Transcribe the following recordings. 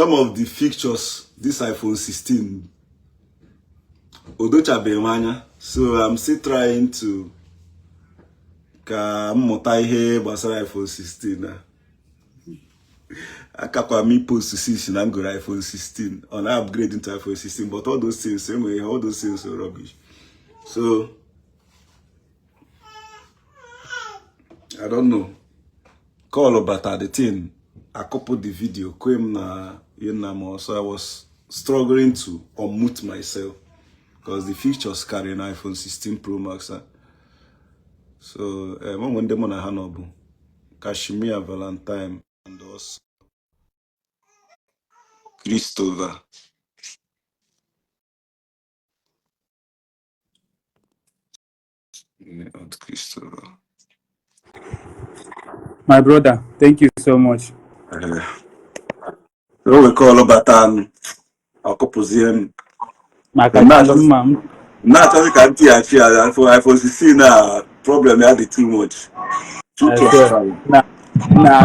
Some of the features this iPhone 16 o dochabeghị m anya, so I'm still trying to ka m mụta ihe gbasara iPhone 16 na akakwa m post 6 na m goro iPhone 16 on upgrade into iPhone 16, but all those things enweghị, all those things are rubbish, so I don't know. Call bata the thing akụpụ the video kwe m na ihe nna m, so I was struggling to unmute myself because the features carry an iPhone 16 Pro Max. So onwe ndị mụ na ha nọ bụ Kashmir Valentine and also Christopher. And Christopher. My brother, thank you so much. O wee call bata m ọkụpụzie m. Maka mma m. Na-achọzi ka m tighachi ya iPhone 16 na problem ya dị too much. Too I swear. Na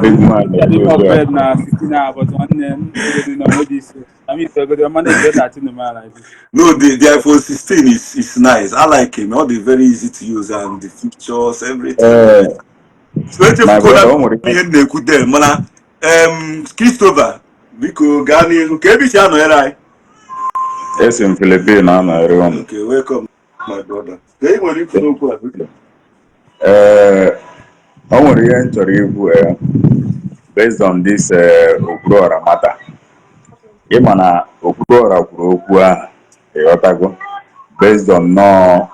Big man. I dey upgrade na 16 now, but nwanne m godu na mo this. I mean, so godu manage get 13 man like this. No, the iPhone 16 is nice. I like him. All the very easy to use and the features, everything. So My echefukwala brother, o nwere ihe m na-ekwu then, mana Christopher, biko gaa n'ihu ka ebe isi anọnyere anyị. Esi m Philippines anọrị unu. Okay, welcome, my brother. Ka ị nwere ikwu n'okwu a, biko. Ee, o nwere ihe m chọrọ ikwu based on this Okwuluora matter. Ịma na Okwuluora kwuru okwu ahụ, ịghọtago, based on nnọọ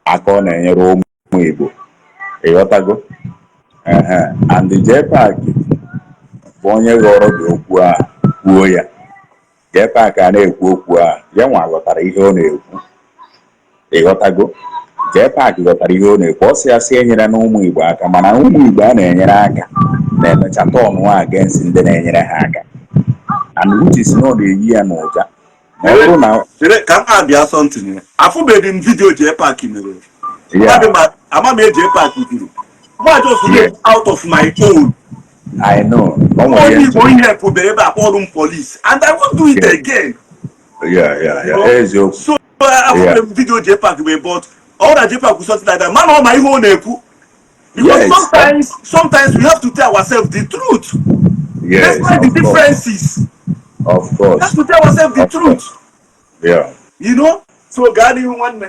aka ọ na-enyere ụmụ Igbo, ịghọtago. Ehe, and JPAC bụ onye ghọrọ dị okwu ahụ kwuo ya. JPAC a na-ekwu okwu ahụ, ya nwa ghọtara ihe ọ na-ekwu, ịghọtago. JPAC ghọtara ihe ọ na-ekwu. Ọ sị ya sị enyere na ụmụ Igbo aka, mana ụmụ Igbo a na-enyere aka na-emecha turn against ndị na-enyere ha aka, and which is na ọ na-eyi ya n'ụja ma ọ bụrụ na Chere ka m abịa something. Afụbeghị m video JPAC mere. Ya. Ama m JPAC kwuru. Mụ just out of my own. I know o nwere Onye ihe Igbo ihe pụbere ebe a kpọrọ m police and I won't do it again. Yeah, eziokwu. So afụbeghị m video JPAC mere, but ọ na JPAC kwuru something like that, mana ọ ma ihe ọ na-ekwu. Because sometimes we have to tell ourselves the truth. Despite the Of course. differences. Of We course. have to tell ourselves the Of truth. You know? So gaa n'ihu, nwanne.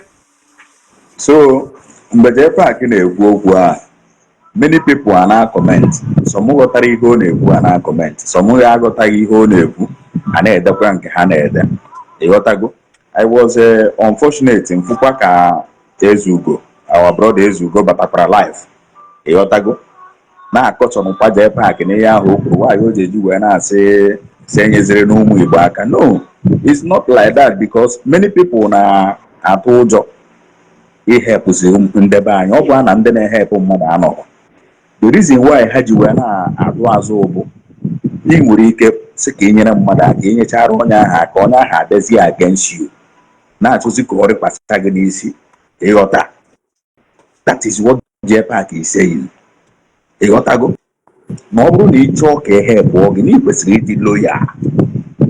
So mgbe JPAC na-ekwu okwu a, many people are na comment. Some ghọtara ihe ọ na-ekwu a na comment, some ya aghọtaghị ihe ọ na-ekwu a na-edekwa nke ha na-ede, ịghọtago. I was unfortunate mfụkwa ka Ezugo, our brother Ezugo, batakwara live, ịghọtago, na-akọchọnụkwa JPAC n'ihe ahụ o kwuru. Nwaanyị o ji eji wee na-asị si enyeziri n'ụmụ Igbo aka. No, it's not like that, because many people na-atụ ụjọ ihepụzi ndebe anyị. Ọ bụ na ndị na-ehepụ mmadụ anọghị. The reason why ha ji wee na-azụ azụ bụ ị nwere ike sị ka ị nyere mmadụ aka, inyechara onye ahụ aka, onye ahụ abịazie against you, na-achọzi ka ọ rịkwasịta gị n'isi, ịghọta. That is what JPAC is saying, ịghọtago, na ọ bụrụ na ị chọọ ka ehe pụọ gị, na ị kwesịrị ịdị loyal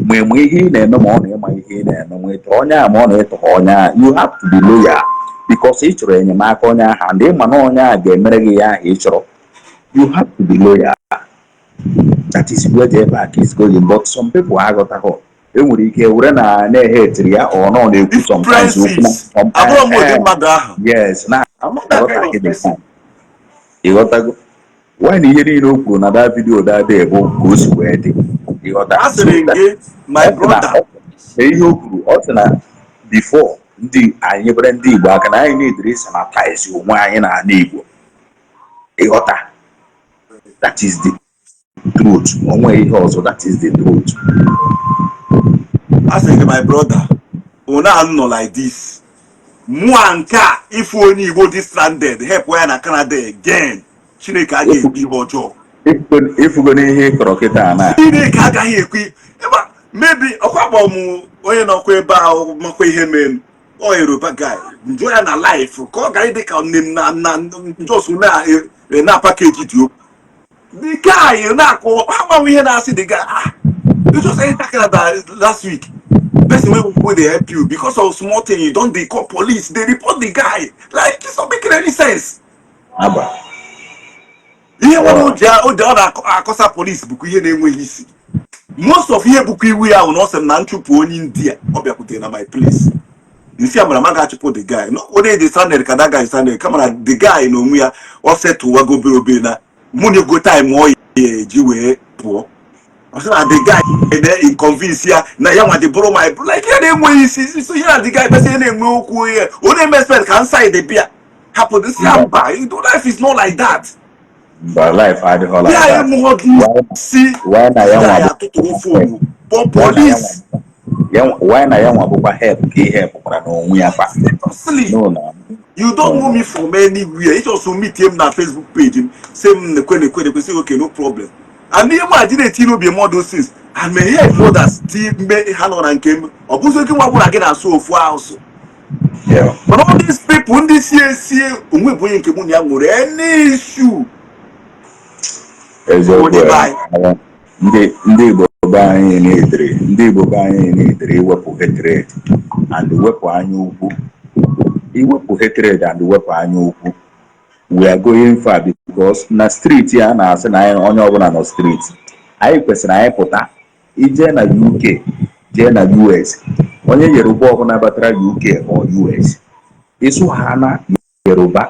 ma ịma ihe ị na-eme, ma ọ na ịma ihe ị na-eme, ma ịtọrọ onye ahụ, ma ọ na ịtọrọ onye ahụ. You have to be loyal because ị chọrọ enyemaka onye ahụ and ịma na onye ahụ ga-emere gị ya ahụ ị chọrọ. You have to be loyal. That is where JPAC is going, but some people aghọtaghọ. Enwere ike were na na-ehe etiri ya, ọ nọ na-ekwu sometimes okwu na Differences. Abụrụ m ụdị mmadụ ahụ. Yes, na I'm not that kind of aghọtaghị the person. point, ịghọtago. Why na ihe niile o kwuru na that video that day bụ ka o si wee dị, ịghọta. A sịrị m gị, my Ọ sị na brother. Ihe o kwuru, ọ sị na before ndị anyị bere ndị Igbo aka, na anyị na-ediri sanitize onwe anyị n'ala Igbo, ịghọta. That is the truth. Onwe ihe ọzọ, that is the truth. A sịrị gị, my brother, una nọ like this. Mụa nke a, ịfụ onye Igbo dị stranded, help ya na Canada again. Chineke agaghị ekwe ihe ọjọọ. Ịfụgo n'ihe ị kọrọ kịta na Chineke agaghị ekwe. Ịma, maybe ọkwa kpọ m onye nọkwa ebe ahụ makwa ihe mere ọ Yoruba guy njọ ya na life ka ọ gara dị ka nne m na na just na na package dị okwu. The guy na-akọ ha ihe na-asị the guy, ah, you just enter Canada last week, person wey dey help you, because of small thing you don dey call police, dey report the guy. Like, it's not making any sense. Aba. Ihe nwere o ji ọ na-akọsa police bụkwa ihe na-enweghị isi. Most of ihe bụkwa iwu ya ahụ na ọ sị m na nchụpụ onye India ọ bịakwutere na my place. Nsi amara ma ga-achụpụ the guy no onye dị standard ka that guy standard, kama na the guy na onwe ya ọ setụwago obere obere na mụ na ego time ọ ya eji wee pụọ. Ọ sị na the guy na-inconvince ya na ya nwa dị bụrụ my, like, ihe na-enweghị isi. So ihe na the guy mesị na-enwe okwu, ihe ọ na-eme expect ka inside bịa hapụ si ya mba, life is not like that. Mba, life adịghị like ya that. Emụghọ gị si Why na ya nwa ya atụtụrụ phone kpọọ police? Why na ya nwa bụkwa help ka ihe helpụkwara n'onwe ya kwa? Seriously. No na. You don't know me from anywhere. You just meet him na Facebook page him, say m nekwe nekwe nekwe, say okay, no problem. And ihe m ji na-etiri obi m all those things and may hear brothers ti mme ha nọ na nke m, ọ bụzi oke nwa gwara gị na-asụ ofu asụsụ. But all these people ndị si esi onwe bụ onye nke mụ na ya nwere any issue. Eziokwu. Onye be anyị. Ndị Igbo be anyị na-edere, ndị Igbo be anyị na-edere iwepụ hatred and wepụ anya ukwu, iwepụ hatred and wepụ anya ukwu, we are going far, because na street a na-asị na anyị onye ọbụla nọ street, anyị kwesịrị anyị pụta ije na UK, jee na US. Onye Yoruba ọbụla batara UK or US, ịsụ ha na Yoruba,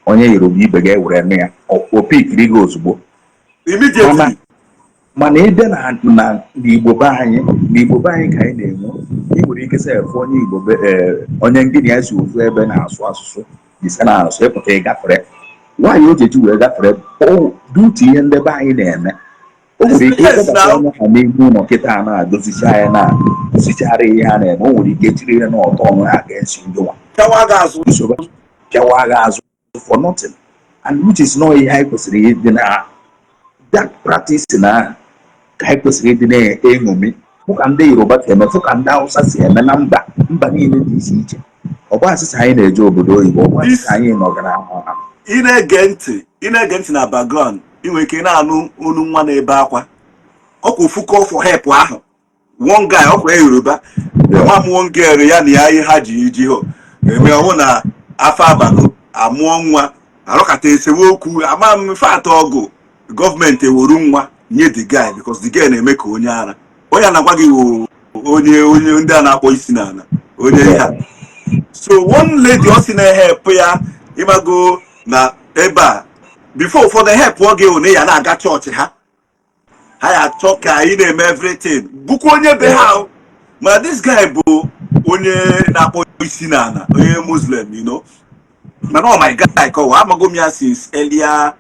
onye Yoruba ibe ga-ewere nụ ya opikiri gị ozugbo. Immediately. Mana ịbịa na n'Igbo be anyị, n'Igbo be anyị ka anyị na-enwe, ị nwere ike sef onye Igbo be onye ngịnị ya si ofu ebe na-asụ asụsụ ise na-asụ, ịpụta ịgafere nwaanyị o ji eji wee gafere dutu ihe ndị be anyị na-eme. O nwere ike ịkpọbata onye ha n'ime ụlọ kịta na-adozicha ya na dozichara ihe ha na-eme. O nwere ike jiri ihe n'ọtọ ọnụ ha ga-esi ndị nwa pịawa gị azụ. Nsogbu pịawa gị azụ for nothing, and which is not ihe anyị kwesịrị ịdị na that practice na ka anyị kwesịrị ịdị na-eṅomi. Fụ ka ndị Yoruba si eme, fụ ka ndị Hausa si eme na mba niile dị iche iche. Ọ bụ asịsị anyị na-eje obodo oyibo, ọ bụ asịsị anyị nọgara. Ị na-ege ntị, ị na-ege ntị na background, ị nwere ike na-anụ olu nwa na-ebe akwa. Ọkwa ofu call for help ahụ, one guy, ọkwa Yoruba nwa m, one girl ya na ya ihe ha ji iji hụ eme ọhụ na afọ abago amụọ nwa, arụkata esemokwu ama m fat ọgụ, gọọmenti eworu nwa nye the guy because the guy na-eme ka onye ara. Onye a na-agwa gị wụ onye ndị a na-akpọ isi n'ala, onye ihe a. So one lady ọ sị na-ehepụ ya, ịmago na ebe a before ụfọdụ hepụ gị na ya na-aga chọọchị ha, ha ya achọ ka anyị na-eme everything bụkwa onye be ha o. Mana this guy bụ onye na-akpọ isi n'ala, onye Muslim. Mana ọ my guy kọwa, amago m ya since earlier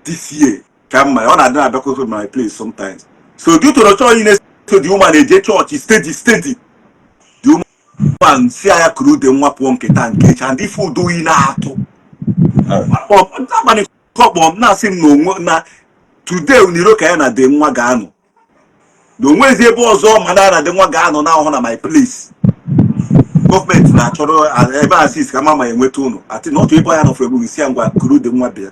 this year ka mma ọ na-adị na-abịakwute my place sometimes. So due to the chọọ na-eso the woman eje chọọchị steady steady, the woman si ya kuru ude nwa pụọ nketa nke echi and ife udo oyi na-atụ abalị kọkpọ m na-asị m na onwe na today n'iro ka ya na dị nwa ga-anọ na onwezi ebe ọzọ, mana ya na dị nwa ga-anọ na ahụ na my place. Gọọmenti na-achọrọ ebe assist ka mama enweta ụlọ atị na otu ebe ya nọfere egbu isi ya ngwa kuru dị nwa bịa.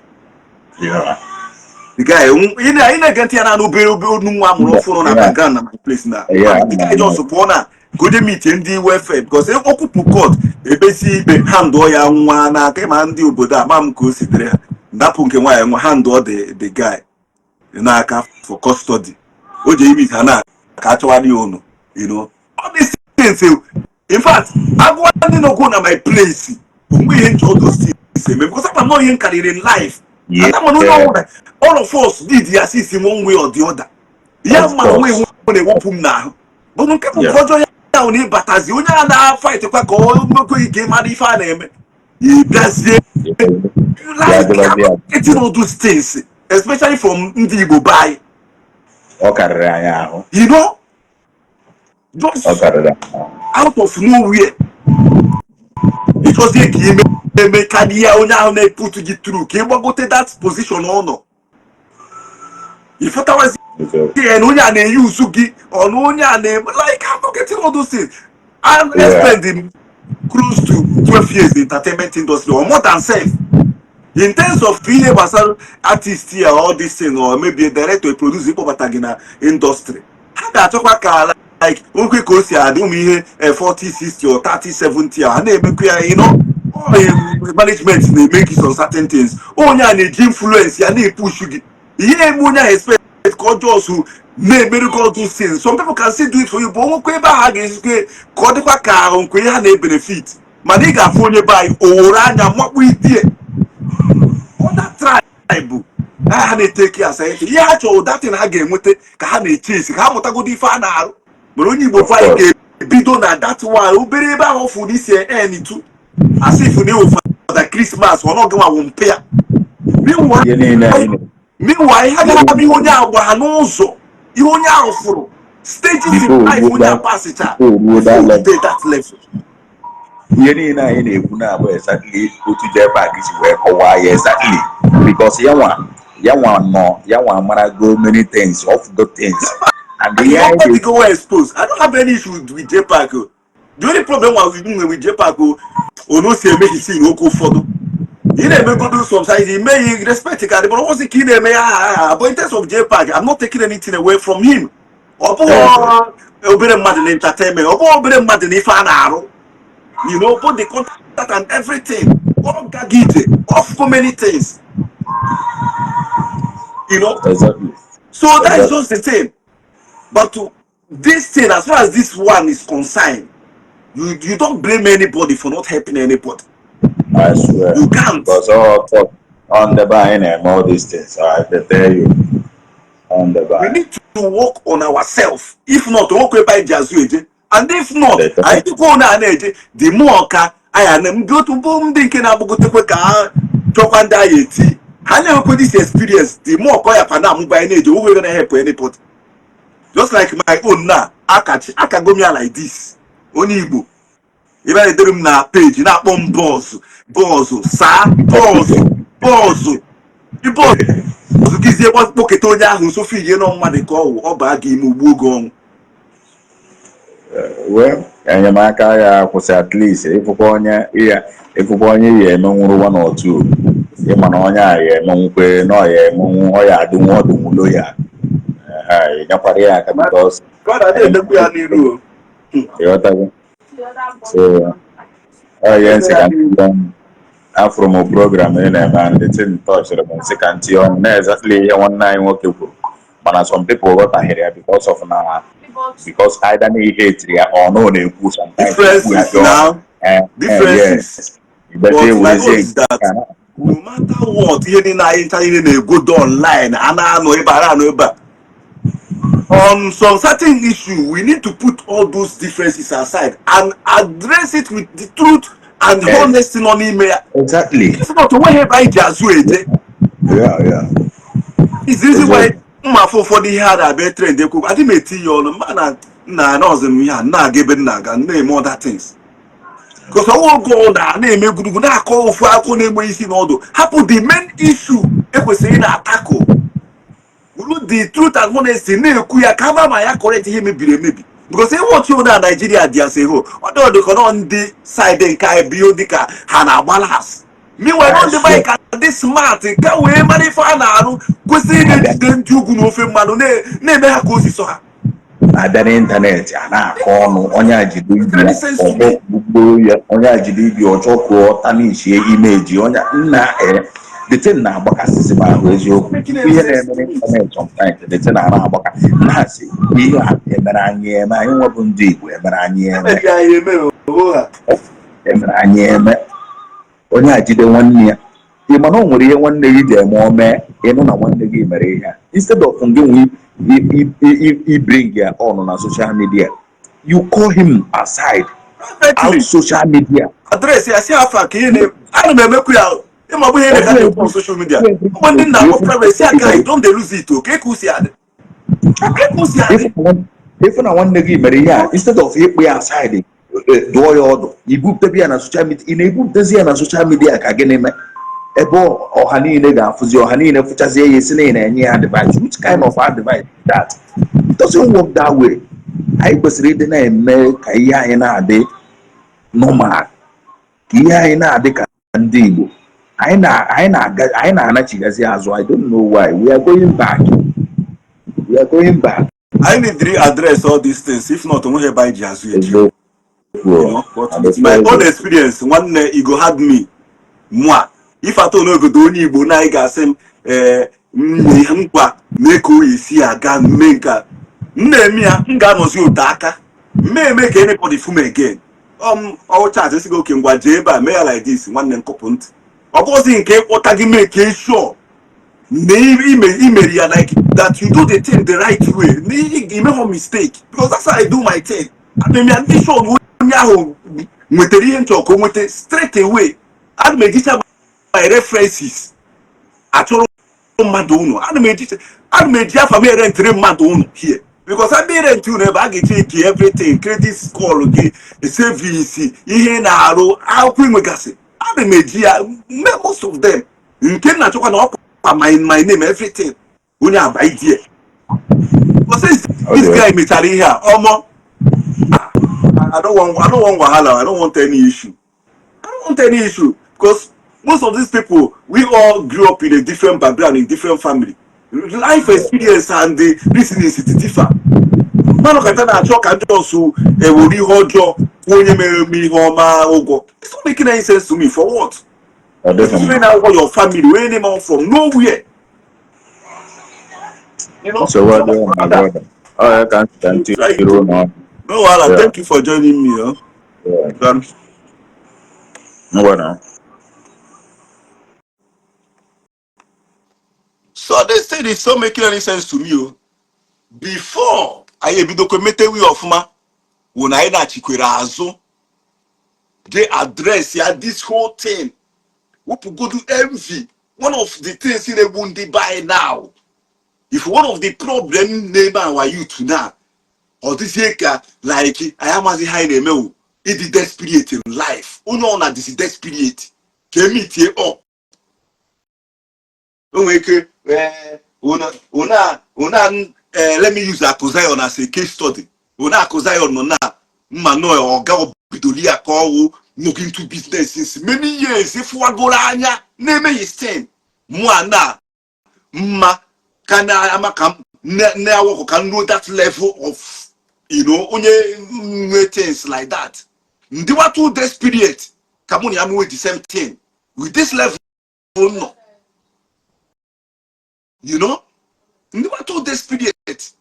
The guy ị na-ege ntị ya na obere obere onu nwa amụrụ ọfụrụ na background na my place na the guy just pụọ na ka o je meet ndị welfare because okwupụ court ebesi ikpe ha ndụọ ya nwa n'aka. Ịma ndị obodo a ma m ka o sitere ha ndapụ nke nwaanyị nwa ha ndụọ the guy n'aka for custody. O je meet ha na ka achọwara ya ụnụ. All these things, in fact, agụwa ndị nọkwu na my place onwe ihe nchọ those things eme because ama m nọ ihe m karịrị in life. Ata mana onye ọbụla, all of us need the assist in one way or the other. Ya ma onwe iwu na-ewepụ m n'ahụ bụ nke bụ nke ọjọọ ya ahụ na ịbatazi onye a na-fight kwa ka ọ mekwe ike mara ife a na-eme ị bịazie like getting all those things, especially from ndị Igbo be anyị. Ọ karịrị anyị ahụ. Just Ọ karịrị anyị ahụ. out of nowhere ịchọzie ka ime eme karịa onye ahụ na-eput gị through ka ị gbagote that position ọ nọ, ịfụtawazi ya na onye a na-eyi usu gị ọnụ, onye a na-eme, like, I'm not getting all those things. I spend close to 12 years in the entertainment industry or more than self. In terms of ihe gbasara artist ya, all this thing, or maybe a director, a producer ịkpọbata gị na industry, ha ga-achọkwa ka like nwekwe ka o si adị, ụmụ ihe 40 60 or 30 70 ha na-emekwa ya. Management na-eme gị some certain things. Onye a na-eji influence ya na-epush gị ihe na-eme onye ahụ expect ka ọ just na-emere gị all those things. Some people can still do it for you, but onwekwa ebe ahụ a ga-esikwe ka ọ dịkwa ka ahụ nke ihe ha na-ebenefit. Mana ị ga-afụ onye be anyị oworo anya makpu itie other tribe ha na-eteki asa ihe ha chọrọ, datin ha ga-enweta ka ha na-eche esi ka ha mụtagodo ife a na-arụ. Mana onye Igbo kwa anyị ga-ebido na that one obere ebe ahụ fụ n'isi en tu as if na ewu Father Christmas ọ nọgị nwa wụ mpe ya. Ihe niile anyị Meanwhile, ha ga-abụ ihe onye ahụ gbara n'ụzọ, ihe onye ahụ fụrụ, stages in Before life ruo onye that apasicha before ruo that level. before that level. Ihe niile anyị na-ekwu na-abụ exactly otu JPAC si wee kọwaa ya exactly, because ya nwa nọ ya nwa marago many things of good things and ihe anyị Nobody go exposed. I don't have any issue with JPAC o. The only problem wa with with JPAC o, ono si eme hisi n'oge ụfọdụ. Ị na-emegodo sometimes ị mee respect ka dị, but ọ ka ị na-eme ya ha. But in terms of JPAC, I'm not taking anything away from him. Ọ bụghị obere mmadụ na entertainment, ọ bụghị obere mmadụ na ife a na-arụ. Both the contact and everything. Ọ gaghị ije off so many things. So that is just the thing. But to this thing, as far as this one is concerned, you don't blame anybody for not helping anybody. I swear. You can't. Because all talk on the buying and all these things, I tell you, on the We buy. need to work on ourselves. If not, work ebe anyị ji azụ eje. And if not, anyị dịkwa na a na-eje, the more ka anyị na ndị otu bụ ndị nke na-agbagotekwe ka ha chọkwa ndị anyị eti. Ha na-enwekwa this experience, the more ka ọ ya kwa na-amụba anyị na-eje, onwe gonna help anybody. Just like my own now, akachi akago m ya like this. Onye Igbo ebe a na-edere m na page na-akpọ m boss, boss, saa boss, boss, boss gizie kpọketa onye ahụ nso filie nọ mmadụ ka ọ wụ ọ baa gị ime ugbu oge ọnwụ. Well, enyemaka ya kwụsị. At least ịfụkwa onye ya, ịfụkwa onye ya emenwuru one or two, ịma na onye a ya emenwukwe na ọ ya emenwu, ọ ya adịnwu ọdịnwulo ya. Ehe, nyekwara ya aka because God adịghị emekwu ya n'iru o. Ịghọtago? So ọ ihe nsị ka m tinye ọnụ. Afụrụ m program ị na-eme and the thing touchịrị m, nsị ka ntinye ọnụ na exactly ihe nwanne anyị nwoke kwuru, mana some people ghọtaghịrị ya because of na because either na ihe etiri ya or na ọ na-ekwu sometimes okwu ya Differences dị now. Differences. Yes. But my own is that no matter what, ihe niile anyị ncha niile na-egodo online, a na-anọ ebe a, na-anọ ebe a, on some certain issue, we need to put all those differences aside and address it with the truth and honesty nọ n'ime ya. If not, onweghị ebe anyị ji azụ eje. Is the reason why mma afọ ụfọdụ ihe a na-abịa trend ekwu, adị m eti ya ọnụ mma na nna nọọsụ m ihe a na-aga ebe m na-aga na-eme other things, because ọnwa oge ọ na na-eme gburugburu na-akọ ofu akụkọ na-enwe isi n'ọdụ, hapụ the main issue ekwesịrị ị na-atako wuru the truth and honesty na-ekwu ya ka ama ma ya correct ihe mebiri emebi, because ihe otu na Nigeria dị as a whole, ọ dị ọdụ ka nọ ndị side nke anyị bụ ihe dịka ha na-agba las. Meanwhile, nọ ndị be anyị ka dị smart ka wee mara ife a na-arụ kwesịrị ị na-ejide ndị ugwu na ofe mmanụ na-eme ha ka o si sọ ha. Abịa n'ịntanetị a na-akọ ọnụ, onye a jide ibi ya ọgbọ gbugbo ya, onye a jide ibi ọchọ kụọ tarnishie image onye nna ee. The thing na-agbakasịsị m ahụ eziokwu, ihe na-eme n'ịntanetị sometimes, the thing na agbaka na-asị ihe a emere anyị eme, anyị nwebụ ndị Igbo emere anyị eme. Emebi anyị eme o ha. Emere anyị eme, onye a jide nwanne ya. Ị ma na o nwere ihe nwanne gị ji eme o mee, ịnụ na nwanne gị mere ihe a, instead of gị nwe i bring ya on na social media, you call him aside out social media. Address ya, si afa ka ihe na ana m emekwu ya, ịma bụ ihe na-eka na-ekwu on social media, ụmụ ndị nna akpọ private si aka, you don dey lose it o, ka esi adị, ka esi adị. Ịfụ na nwanne gị mere ihe a, instead of ịkpụ ya aside dụọ ya ọdụ, ibupụtebe ya na social media. Ị na-ebupụtezi ya na social media ka gịnị mee? Ebe ọha niile ga-afụzi, ọha niile fụchazie ya, esi na ị na-enye ya advice. Which kind of advice is that? It doesn't work that way. Anyị kwesịrị ịdị na-eme ka ihe anyị na-adị normal, ka ihe anyị na-adị ka ndị Igbo. Anyị na-aga, anyị na-anachigazi azụ. I don't know why we are going back, we are going back. I need to address all these things. If not, onweghị ebe anyị ji azụ eji. Eziokwu. But with my own experience, nwanne, e go hard me mụa ife atọ n'ogodo onye Igbo na anyị ga-asị m ee ihe mkpa mee ka o esi aga mee nke a m na-eme ya, m ga-anọzi ote aka mme ka anybody fụ m again. Ọ chat esi gị oke, ngwa, jee ebe a mee ya like this. Nwanne m, kụpụ ntị. Ọ bụghịzi nke ịkpọta gị mee ka sure na imeri ya like that, you do the thing the right way, na imehọ mistake, because that's how I do my thing. Ana m ya ndị sure na onye ahụ nwetara ihe nchọ ka o nweta straight away. Ana m ejicha my references achọrọ mmadụ ụnụ. Ana m eji afa m erentịrị mmadụ ụnụ here, because abịa irent ụnụ ebe a ga-echeki everything, credit score gị, service, ihe ị na-arụ, akwụkwọ ị nwegasị. Ana m eji ya mee most of them. Nke m na-achọkwa na ọkwa my name, everything, onye aba idie. But since this guy mechara ihe a ọmọ, I don't want wahala. I don't want any issue. I don't want any issue because most of these people, we all grew up in a different background, in different family. Life experience and the reasonings is differ. Mmadụ kata na-achọ ka ndị ọsụ ewere ihe ọjọọ kwụọ onye mere eme ihe ọma ụgwọ. It's not making any sense to me. For what? Ọ dịghị Especially mma. now, your family, where name from nowhere. You know? Nsogbu adịghị, my brother. Ọ ya ka m sị ka m tinyere ụlọ ọrụ. No wahala. Yeah. Thank you for joining me. Huh? Yeah. Ngwa na. So this thing is not making any sense to me. Oh. Before anyị ebidokwe metewi ọfụma wụ na anyị na-achịkwere azụ je address ya this whole thing, wepụgodu envy. One of the things na-egbu ndị be anyị now, if one of the problem na-eme our youth now, ọ dịzie ka like anyị amaghị ihe anyị na-eme wụ ịdị desperate in life. Onye ọ na-adịzi desperate ka emitie up. O nwere ike una, let me use Akụ Zion as a case study. Una Akụ Zion nọ na mma nọ ọga bidoro ya ka ọwụ nọgị into business since many years, ịfụwagoro anya na-eme his thing. Mụ a na mma ka na-ama ka m na-awọkọ ka m ruo that level of onye nwe things like that, ndịwa too desperate ka mụ na ya mewe the same thing with this level nọ. Ndịwa too desperate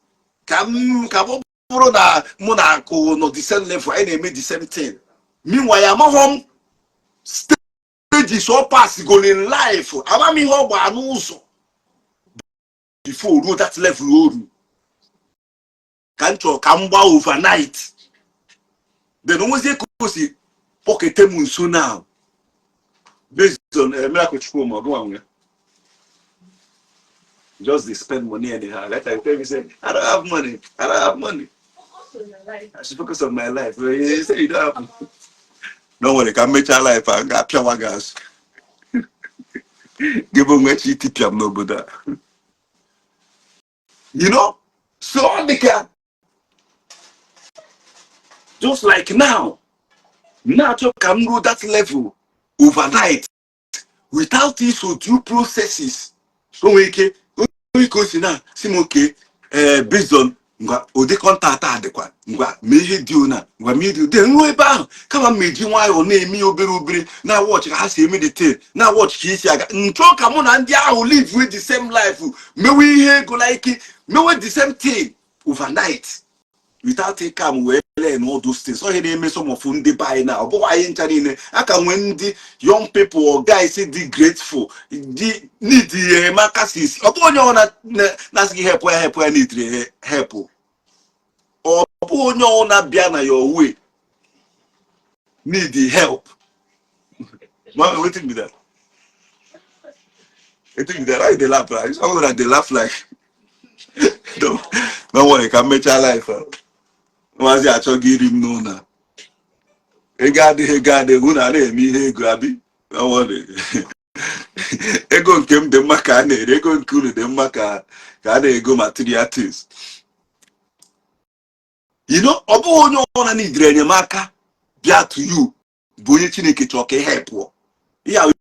ka m ka ọ bụrụ na mụ na Akụ nọ the same level, anyị na-eme the same thing. Meanwhile, amaghọ m stages ọ pass go in life, ama m ihe ọ gbaa n'ụzọ before ruo that level o ru ka m chọrọ ka m gbaa overnight. Then onwezie ka o si kpọkete m nso now based on Miracle Chukwuma ọgụnwa nwe just dey spend money anyhow. Like I tell you, say I don't have money, I don't have money, I should focus on my life. But you say you don't have. No worry, ka m mechaa life a, m ga-apịawa gị azụ gị bụ nwe chi itipịa m n'obodo a. So ọ dị ka just like now na-achọ ka m ruo that level overnight without iso due processes. O nwere ike onye ike o si na si m oke ee based on ngwa ụdị contact a dịkwa, ngwa mee ihe dị ona, ngwa mee ihe dị ụdị nruo ebe ahụ, kama m eji nwayọọ na-eme ya obere obere, na watch ka ha si eme the thing, na watch ka esi aga nchọ ka mụ na ndị ahụ live with the same life, mewe ihe ego, like mewe the same thing overnight without ịka m wee learn all those things. Ọ ihe na-eme some of ndị be anyị na ọ bụghị anyị ncha niile aka nwee ndị young people or guys dị grateful, dị need enyemaka sisi. Ọ bụghị onye ọ na-asị gị help ya, help ya, need help. Ọ bụghị onye ọ na-abịa na your way need help. Mama, wetin be that? Wetin be that? Why you dey laugh like someone that dey laugh like? Don't worry, ka m mechaa life a. Maazị achọghị iri m n'ụlọ a. Ego adịghị, ego adịghị, unu a na-eme ihe ego abi. Don't worry. Ego nke m dị mma ka a na-ere, ego nke unu dị mma ka a na-ego material things. Ọ bụghị onye ọbụla n'idiri enyemaka bịa to you bụ onye Chineke chọrọ ka ihe pụọ. Ihe a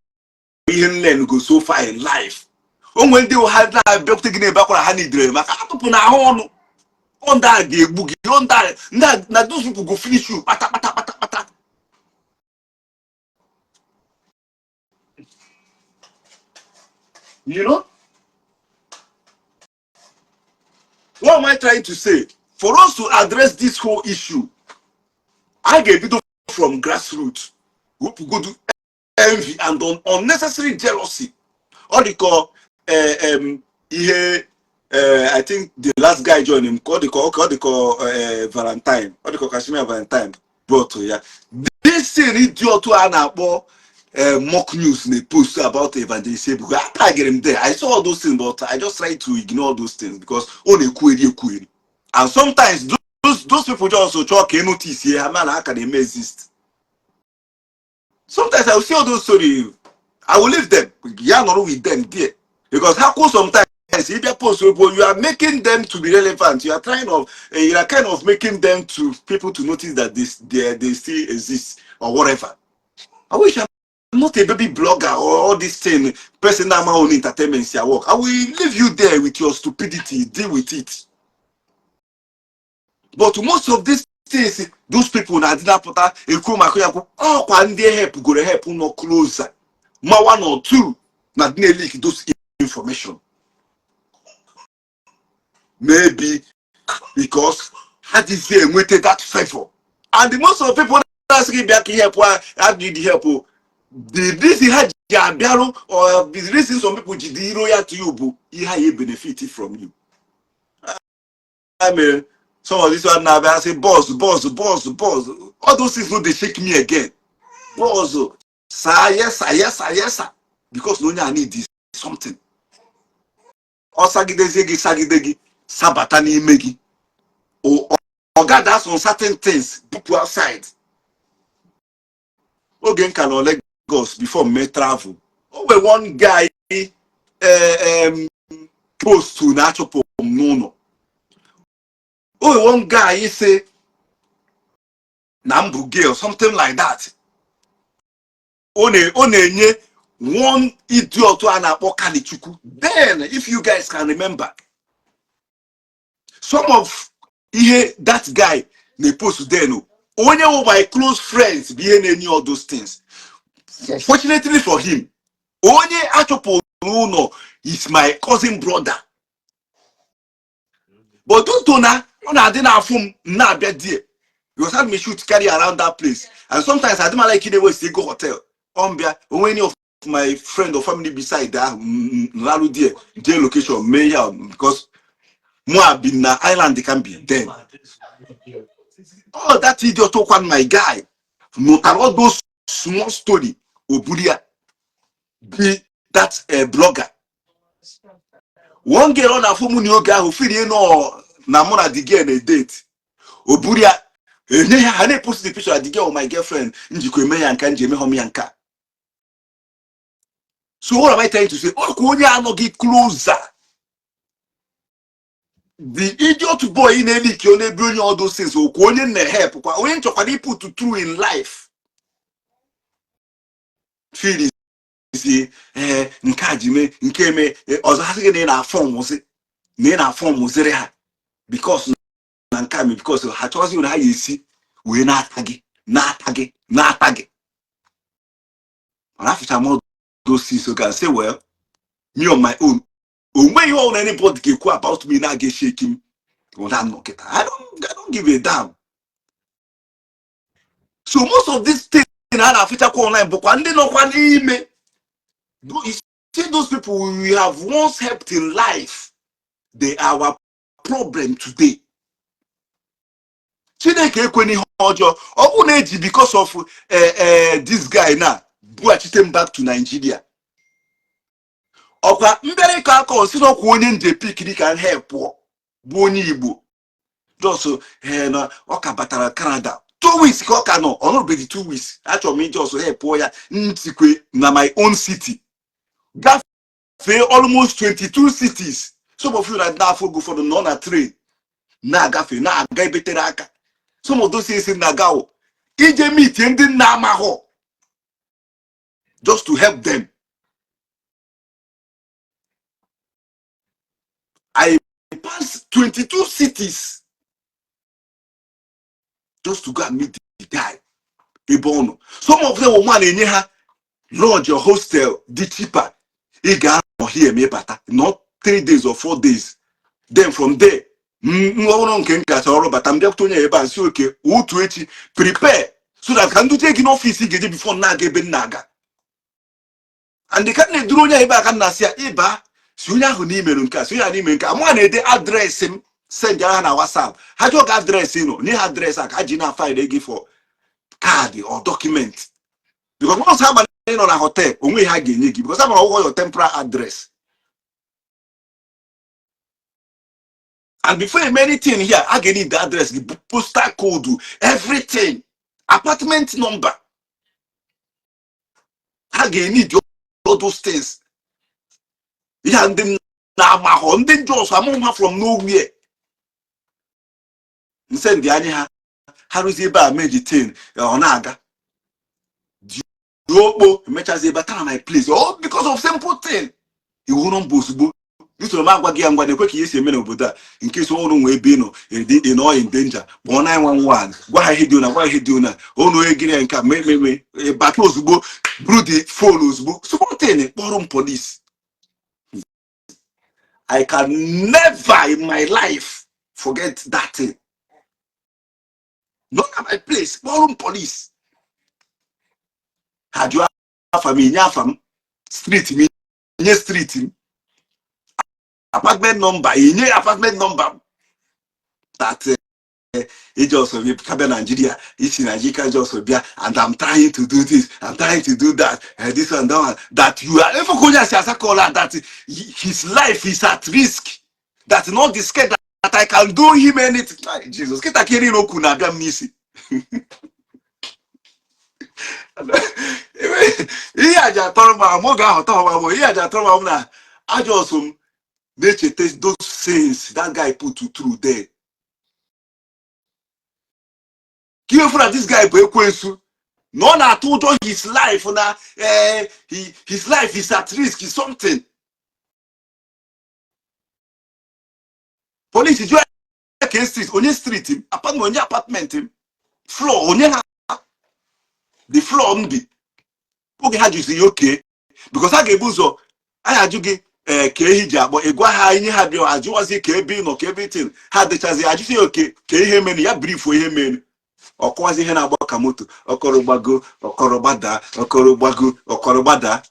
ihe m learn go so far in life. O nwere ndị ha na-abịakwute gị na-ebe akwara ha nidere maka atụpụ na ahụ ọnụ. Ọ ndị a ga-egbu gị, ọ ndị a na those people go finish you kpata kpata kpata kpata. You know what am I trying to say? For us to address this whole issue, a ga-ebido from grassroots, wepụgodu envy and unnecessary jealousy. Ọ dị ka ihe I think the last guy join him, ka ọ dị ka ọ dị ka Valentine, ọ dị ka Kashmir Valentine brought ya this thing idiot a na-akpọ mock news na post about Evangelist Ebuka. I tagged him there. I saw all those things, but I just try to ignore those things because ọ na-ekwugheri ekwugheri, and sometimes those people just chọọ ka e notice ha ma na ha ka na-eme exist. Sometimes I will see all those stories, I will leave them, ya nọrọ with them there, because ha kwuo sometimes if you post, you are making them to be relevant. You are trying of you are kind of making them to people to notice that they still exist or whatever. I wish I'm not a baby blogger or all this thing person that my own entertainment si work. I will leave you there with your stupidity, deal with it. But most of these things those people na-adị na-apụta ekwu maka ya kwu ọkwa ndị help goro help nọ closer ma one or two na dị na-leak those information, maybe because ha dịzie enweta that favor. And the most of people na-asị gị bịa ka help ha need help, the reason ha ji abịarụ or the reason some people ji dị iro ya to you bụ ihe ha ya benefit from you. I mean, some of this one na-abịa sị boss, boss, boss, boss, all those things no dey shake me again. Boss sir, yes sir, yes sir, yes sir, because na onye a need something. Ọ sagidezie gị, sagide gị, sabata n'ime gị, ọ gather some certain things put outside. Oge nka nọ Lagos before m mee travel, o nwere one guy post na-achụpụ m n'ụlọ. O nwere one guy say na m bụ gay or something like that. Ọ na-enye one idiot a na-akpọ Kalichukwu then, if you guys can remember some of ihe that guy na-post then. Onye wụ my close friends bụ ihe na-enye all those things. Fortunately for him, onye achụpụrụ n'ụlọ is my cousin brother, but due to na ọ na-adị n'afọ m na-abịa die because had me shoot carry around that place, and sometimes I don't like ide waste go hotel ọ mbịa onwe any of my friend or family beside ahụ nlarụ die jee location mee ya, because mụ a bi na island can be then. All that idiot kwan my guy nụtara all those small story, o buru ya be that blogger. One girl ọ na-afụ mụ n'oge ahụ firie nọ na mụ na the girl na-edate, o buru ya enye ya, ha na-epost the picture, the girl my girlfriend, njikwa eme ya nka nji eme hom ya nka. So what am I trying to say? Ọkwa onye anọghị closer, the idiot boy na-eliki ọ na-ebi onye all those things, okwu onye na-help kwa onye nchọkwara iput through in life feel si ee nke a ji mee nke eme ọzọ, ha sị gị na ị na-afọ mụzi na ị na-afọ mụziri ha because na nke a mee, because ha chọzi na ha ga-esi wee na-ata gị, na-ata gị, na-ata gị. Mana afịcha m all those things, so say, well, me on my own, o nweghị ihe ọbụla anybody ga-ekwu about me na-aga eshake m ụda nọ kịta. I don't give a damn. So most of these things a na-afịchakwa online bụkwa ndị nọkwa n'ime. You see those people we have once helped in life, they are our problem today. Chineke ekwena ihe ọjọọ. Ọ bụrụ na eji because of this guy na bughachite m back to Nigeria, ọkwa mbịara ịkọ aka osi n'ọkwa onye nje pikiri ka m help pụọ bụ onye Igbo just na ọ ka batara Canada 2 weeks ka ọ ka nọ, ọ nọrọbeghị 2 weeks, achọrọ m ije ọsọ help pụọ ya ntikwe na my own city, gafee almost 22 cities. Some of you na n'afọ oge ụfọdụ nọ na train na-agafe na-aga ebe tere aka. Some of those things na-aga wụ ije meet ndị nna amahụ just to help them. I passed 22 cities just to go and meet the guy ebe ọ nọ. Some of them nwa na-enye ha lodge or hostel dị cheaper, ị ga-anọ here ma ị bata, not 3 days or 4 days. Then from there, ọrụ nke m gacha ọrụ bata, m bịakwute onye ebe a, sị okay, otu echi, prepare so that ka m duje gị n'ọfịs ị ga-eje before na-aga ebe m na-aga. And ka m na-eduru onye ebe a, ka m na-asị ya ịba si onye ahụ n'imerụ nke a, si onye ahụ n'ime nke a, mụ na-ede address m, send ha na WhatsApp. Ha jụọ gị address ị nọ, nye ha address a ka ha ji na file gị for card or document, because once ha gbara ị nọ na hotel, onwe ha ga-enye gị, because ha mara ọgwụgwọ your temporary address. And before you anything here, a ga-need the address gị, postal code, everything, apartment number. Ha ga-need all those things. Ihe ndị m na-amahọ, ndị njọ amụ ha from nowhere, nse ndị anyị ha ha rụzie ebe a mejitin, ọ na-aga okpo emechazi ebe taa my place, all because of simple thing, iwu nọmba ozugbo usoro m agwa gị ya. Ngwa, na-ekwe ka ihe si eme n'obodo a nke so ọrụ nwee ebe ị nọ ị nọ in danger, kpọọ 911, gwa ha ihe dị ona, gwa ha ihe dị ona, onu onye gịnị nke a meme, bata ozugbo, buru the phone ozugbo, small thing, kpọrọ m police. I can never in my life forget that thing. Not at my place, kpọrọ m police. Ha jụọ afa m, inye afa m, street m, inye street m, apartment number, inye apartment number. That ije ọsọ bịa kabịa Nigeria, isi Nigeria just bịa, and I'm trying to do this, I'm trying to do that, this and that one, that you are if onye asi asa call that his life is at risk, that not the scared that I can do him anything. Ay, Jesus, kịta ka eri okwu na-abịa m n'isi. Ihe aja atọrọ m ahụ oge ahụ tọrọ m ahụ, ihe aja atọrọ m ahụ na aja ọsọ m na-echeta those things that guy put through there. Ka ihe fụ na this guy bụ ekwensu, na ọ na-atụ ụjọ his life, na his life is at risk, is something. Police jụọ ya ka street, onye street m, apartment, onye apartment m, floor, onye ha the floor m bi. Oge ha jụzi ya oke, because ha ga-ebu ụzọ anyị ajụ gị ee ka ehi ji akpọ, ịgwa ha ihe ha bịa ajụwazi ka ebe ị nọ, ka everything ha dịchazi, ajụzi ya oke ka ihe mere ya, brifuo ihe mere, ọkọwazi ihe na-agba ka moto, ọkọrọ gbago, ọkọrọ gbadaa, ọkọrọ gbago, ọkọrọ gbadaa.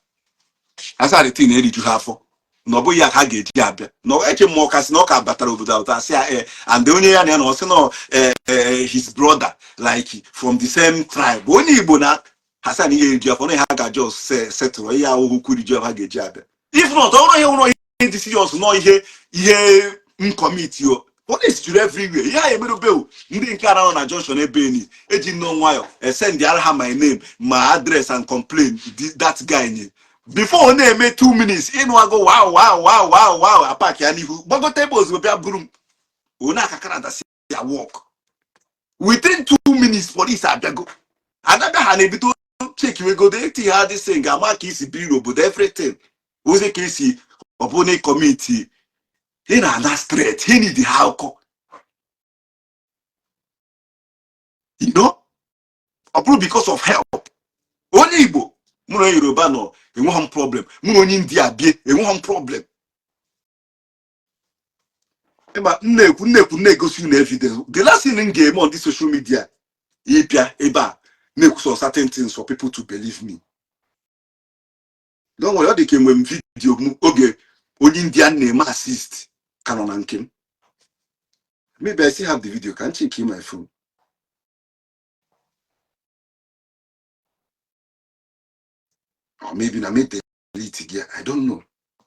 Asarịtin eriju ha afọ na ọ bụghị ya ka ha ga-eji abịa na eche m ọka sị na ọka batara obodo ahụ, asị ya ee, and onye ya na ya na ọ sị na his brother, like from the same tribe, onye Igbo, na ha sị na ihe eriju afọ na ha ga-ajọ setụrụ ihe ahụhụ kwuriju ha ga-eji abịa. If not, ọrụ ihe ụrọ ihe dị serious nọ, ihe ihe nkomiti o, police juru everywhere. Ihe a emerube ndị nke ara nọ na junction ebe eni eji nnọọ nwayọ esend ara ha my name, my address and complain that guy nye before ọ na-eme 2 minutes ịnụ agụ wow wow wow wow wow, apak ya n'ihu, gbagote ebe ozugbo, bịa buru m onye aka Canada si ya work. Within 2 minutes police abịago, adabịa ha na-ebido chekiwegodo eti ha dị ga-ama ka isi biri n'obodo, everything ozi ka esi ọ bụ na kọmiti ị na-ana straight, he need ha akụkọ, you know, ọ bụrụ because of help. Onye Igbo mụ na Yoruba nọ, enweghị m problem. Mụ na onye India bie, enweghị m problem. Ịma nnekwu nnekwu na-egosi unu evidence. The last thing m ga-eme on this social media, ịbịa ebe a na-ekwu some certain things for people to believe me. Don't worry, ọ dị ka enwe m video m oge onye India na-eme assist ka nọ na nke m. Maybe I still have the video. Can check in my phone. Or maybe na me delete it. I don't know.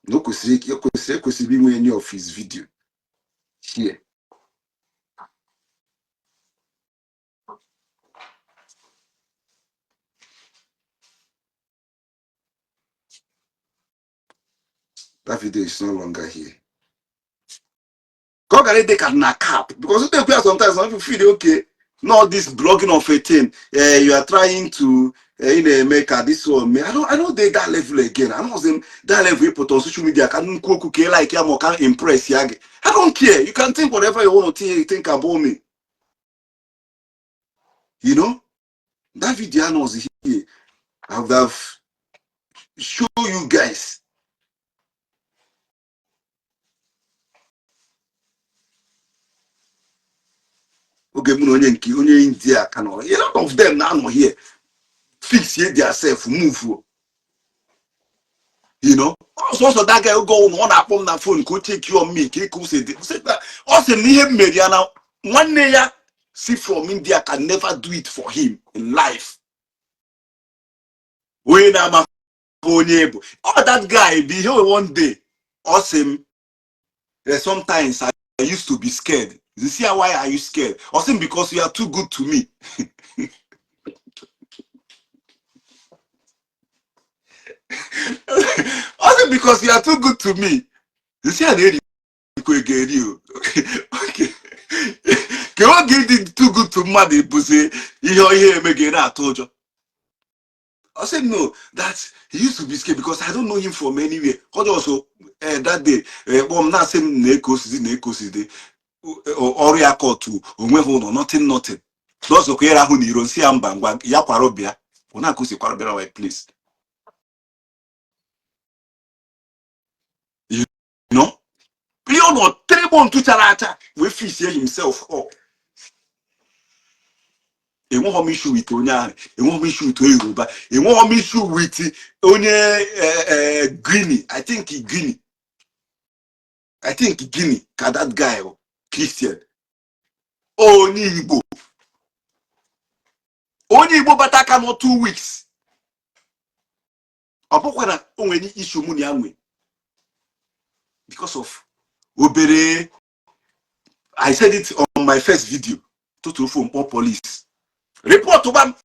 No kwesịrị ekwesịrị inwe any of his video here. That video is no longer here. Ka ọ gara ịdị ka na cap, because ndị ekwe sometimes some people feel okay, not this blogging of a thing, you are trying to Ị na-eme ka this one mee. I don't dey that level again. I don't say that level ịpụta on social media ka m kwuo okwu ka ị like ya ma ọ ka impress ya gị. I don't care. You can think whatever you want to think about me. You know? That video anọzi here. I would have show you guys. Oge mụ na onye nke onye India ka nọ, a lot of them na-anọ here fix their self move. Ọsọsọ that guy, oge ọwụ na ọ na-akpọ m na phone ka o check on me ka eke ose dị. Ọ sị m na ihe m mere ya na nwanne ya si from India can never do it for him in life. Onye na-ama onye bụ all that guy bụ ihe. One day ọ sị m, "Sometimes I used to be scared." You see, "Why are you scared?" Ọ sị m, "Because you are too good to me." Ọ sị, "Because you are too good to me." You see, a na-erikwa ego eri o. Okay. Ka oge ịdị too good to mmadụ bụzi ihe eme gị na-atụ ụjọ. I said no, that he used to be scared because I don't know him from anywhere. Ọ just that day kpọọ m na-asị m na eko osisi na eko osisi ọrụ ya kọtụ onweghị ụlọ, nothing, nothing. Dọzọkwa ịrahụ n'iro nsị ya mba, ngwa ya kwara bịa ọ na-akụsi kwara bịara my place. You know? Ihe ọ nọ 3 months chara acha wee fix himself up. Enweghị m issue with onye ahụ, enweghị m issue with onye Yoruba, enweghị m issue with onye Guinea. I think Guinea, I think Guinea ka that guy bụ Christian. Onye Igbo, onye Igbo bata aka nọ 2 weeks, ọ bụkwa na o nwere issue mụ na ya nwe because of obere. I said it on my first video, tụtụrụ phone kpọọ police report gba m.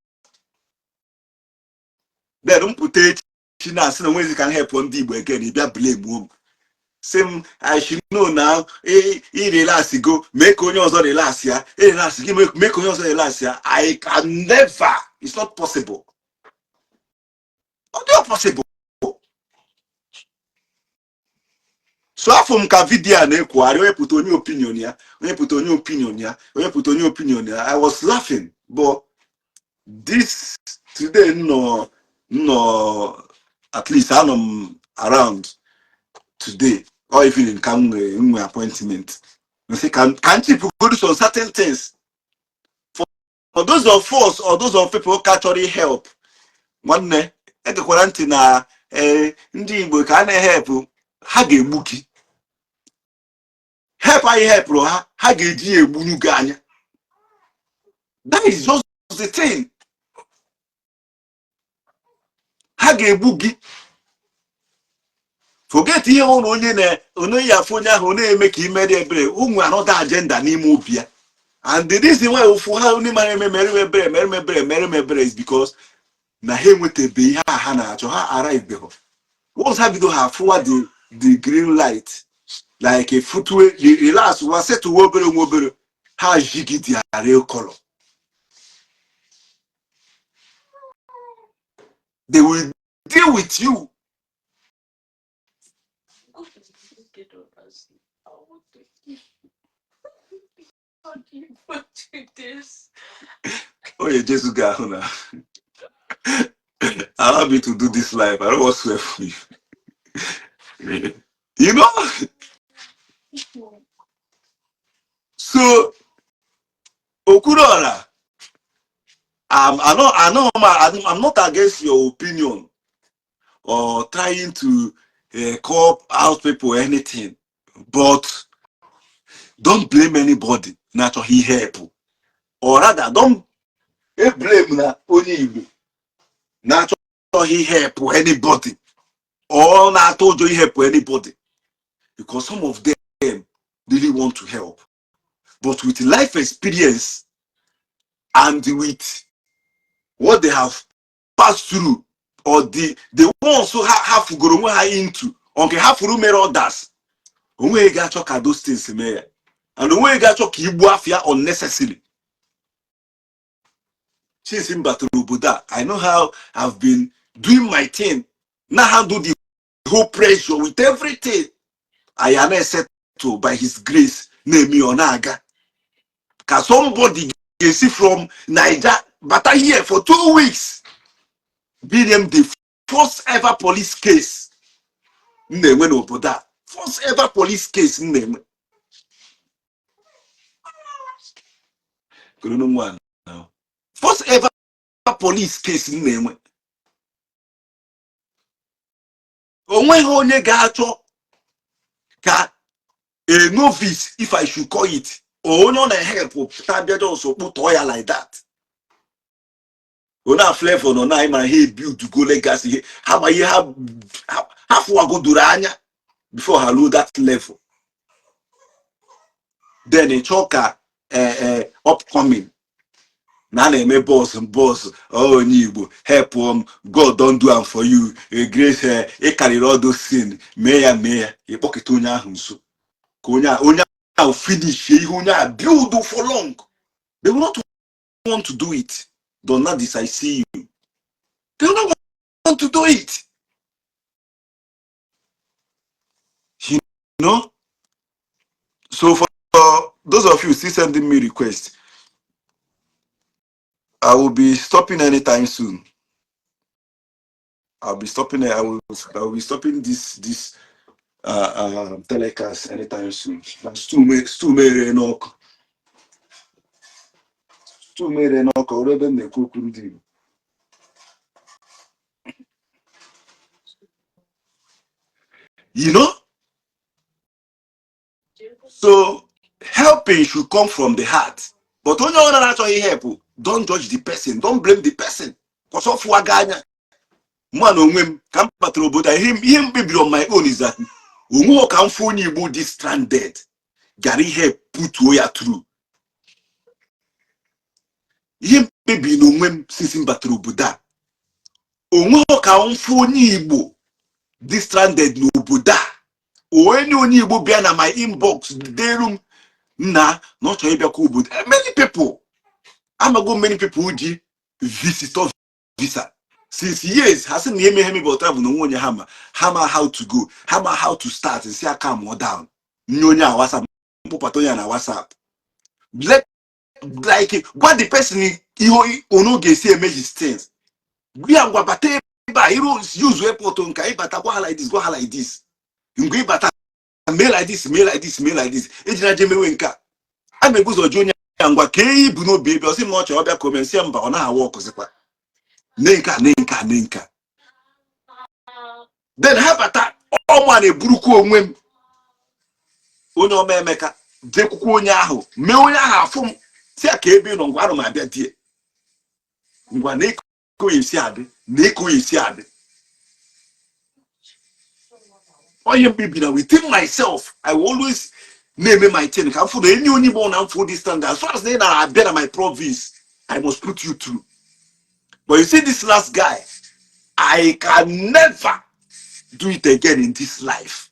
Then m pụta echi na asị na onwezi ka m help ndị Igbo again. Ị bịa blame m, sị m I should know now. Ị relax go mee ka onye ọzọ relax ya. Ị relax gị mee ka onye ọzọ relax ya. I can never. It's not possible. Ọ dị possible. So afọ m ka video a na-ekwugharị, onye pụta onye opinion ya, onye pụta onye opinion ya, onye pụta onye opinion ya. I was laughing, but this today nọ nọ, at least anọ m around today or evening ka m nwee nwe appointment, nsị ka m chipụgodu some certain things for those of us or those of people ka chọrọ help. Nwanne, egekwara ntị na ee, ndị Igbo ka a na-ehepụ, ha ga-egbu gị. Help anyị helpụrụ ha, ha ga-eji ya egburu gị anya. That is just the thing. Ha ga-egbu gị. Forget ihe ụlọ onye na onye ya afụ onye ahụ na-eme ka imere ebere. Ụmụ another agenda n'ime obi ya, and the reason why ofu ha onye mara eme mere m ebere, mere m ebere, mere m ebere is because na ha enwetabe ihe a ha na-achọ. Ha arrive. Once ha bido ha afụwa the green light, like a footway, relax wa settle obere nwa obere, ha jigi their real color. They will deal with you. Go to I want to eat. How do you put to this? Onye Jesu ga-ahụ na allow me to do this life. I don't want to swear for you. So Okwuluora, I know I'm not against your opinion or trying to call out people or anything, but don't blame anybody na-achọghị help, or rather don't blame na onye Igbo na-achọghị help anybody or na-atụ ụjọ help anybody, because some of them really want to help, but with life experience and with what they have passed through, or the ones who ha fugoro onwe ha into nke ha furu mere others, onweghị ga-achọ ka those things mee ya, and onweghị ga-achọ ka igbu afịa unnecessarily. Since m batara obodo a, I know how I've been doing my thing, na handle the whole pressure with everything. I am settle by his grace, na-eme ọ na-aga. Ka somebody ga-esi from Naija bata here for 2 weeks, binye m the first ever police case m na-enwe n'obodo a, first ever police case m na-enwe. Koronu nwa now. First ever police case m na-enwe. O nweghị onye ga-achọ ka a novice, if I should call it, onye ọ na-ehelp pụta bịa just kpụtọọ ya like that. Onye a Flavour nọ na anyị mara ha ebuild go legacy ihe ha ma ihe ha fụwagodoro anya before ha ruo that level. Then ị chọọ ka upcoming na a na-eme boss boss, onye Igbo help m, God don do am for you, grace, ị karịrị all those sin, mee ya mee ya, ịkpọkịta onye ahụ nso ka onye ahụ finish ihe onye a build for long. They will not want to do it. Donadis, I see you. They will not want to do it. You know? So for those of you still sending me requests, I will be stopping anytime soon. I'll be stopping. I will be stopping this telecast anytime soon. Na stew mere n'ọkụ. Stew mere n'ọkụ, ọrụ ebe m na-ekwu okwu ndị Igbo. You know? So helping should come from the heart. But onye ọbụla na-achọghị help, don't judge the person, don't blame the person. Cause ọ fụwaga anya. Mụ na onwe m ka m batara obodo a, ihe m kpebiri on my own is that onweghị ka m fụ onye Igbo dị stranded gara ihe putuo ya through. Ihe m kpebiri n'onwe m since m batara obodo a, onweghị ka m fụ onye Igbo dị stranded n'obodo a, onye Igbo bịa na my inbox deru m nna na ọ chọrọ ịbịakwa obodo. Many people, amago many people ji visitor visa since years, ha sị na emeghe mebe travel na onwe onye ha ma, ha ma how to go, ha ma how to start, si aka mụọ down nye onye a WhatsApp, mkpụpụta onye na WhatsApp, let like gwa the person ihe onu ga-esi eme his things, gwa ya ngwa bata ebe a, iru use airport nka ịbata, gwa ha like this, gwa ha like this, mgbe ịbata mee like this, mee like this, mee like this, ejina je mewe nke a. A na-ebu ụzọ jụ onye ya ngwa ka eyi bụ n'obi ebe ọ sị m na ọ chọrọ ọbịa ka o mee, nsị ya mba, ọ naghị awa ọkụzikwa ne nke a, ne nke a, ne nke a. Then ha bata, ọma na-eburukwa onwe m onye ọma Emeka jekwukwa onye ahụ mee onye ahụ afụ m si ya ka ebe ị nọ, ngwa anụ m abịa die ngwa na eko ya esi adị na eko ya esi adị. Onye mkpebi na within myself, I will always na-eme my thing ka m fụ na enyi onye Igbo na mfụ this standard, as far as na ị na-abịa na my province, I must put you through. But you see this last guy, I can never do it again in this life.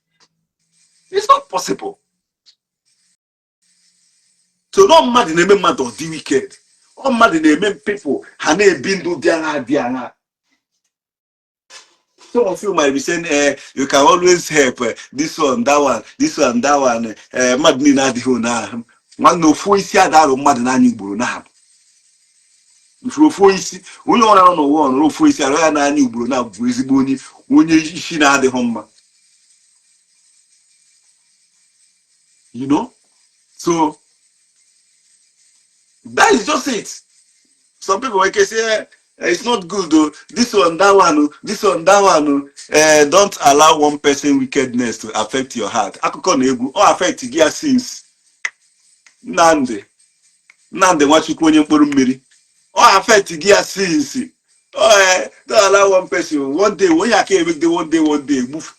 It's not possible. So no mmadụ na-eme mmadụ ọ dị wicked, ọ mmadụ na-eme people ha na-ebi ndụ dị agha dị agha. Some of you might be saying, you can always help this one, that one, this one, that one. Mmadụ niile adịghị one ahụ. Nwanne, ofu isi adarụ mmadụ n'anya ugboro na ifuru ofu isi onye ọra nọ n'ụwa ọnụrụ ofu isi arụ ya n'anya ugboro na bụ ezigbo onye isi na-adịghị mma. You know? So that is just it. Some people will say, it's not good though. This one, that one, this one, that one. Don't allow one person wickedness to affect your heart. Akụkọ na egwu, ọ affect gị ya since Nnamdi Nwachukwu onye mkpụrụ mmiri. Ọ affect gị ya since. Oh, don't allow one person. One day, onye aka emegide one day, one day, move.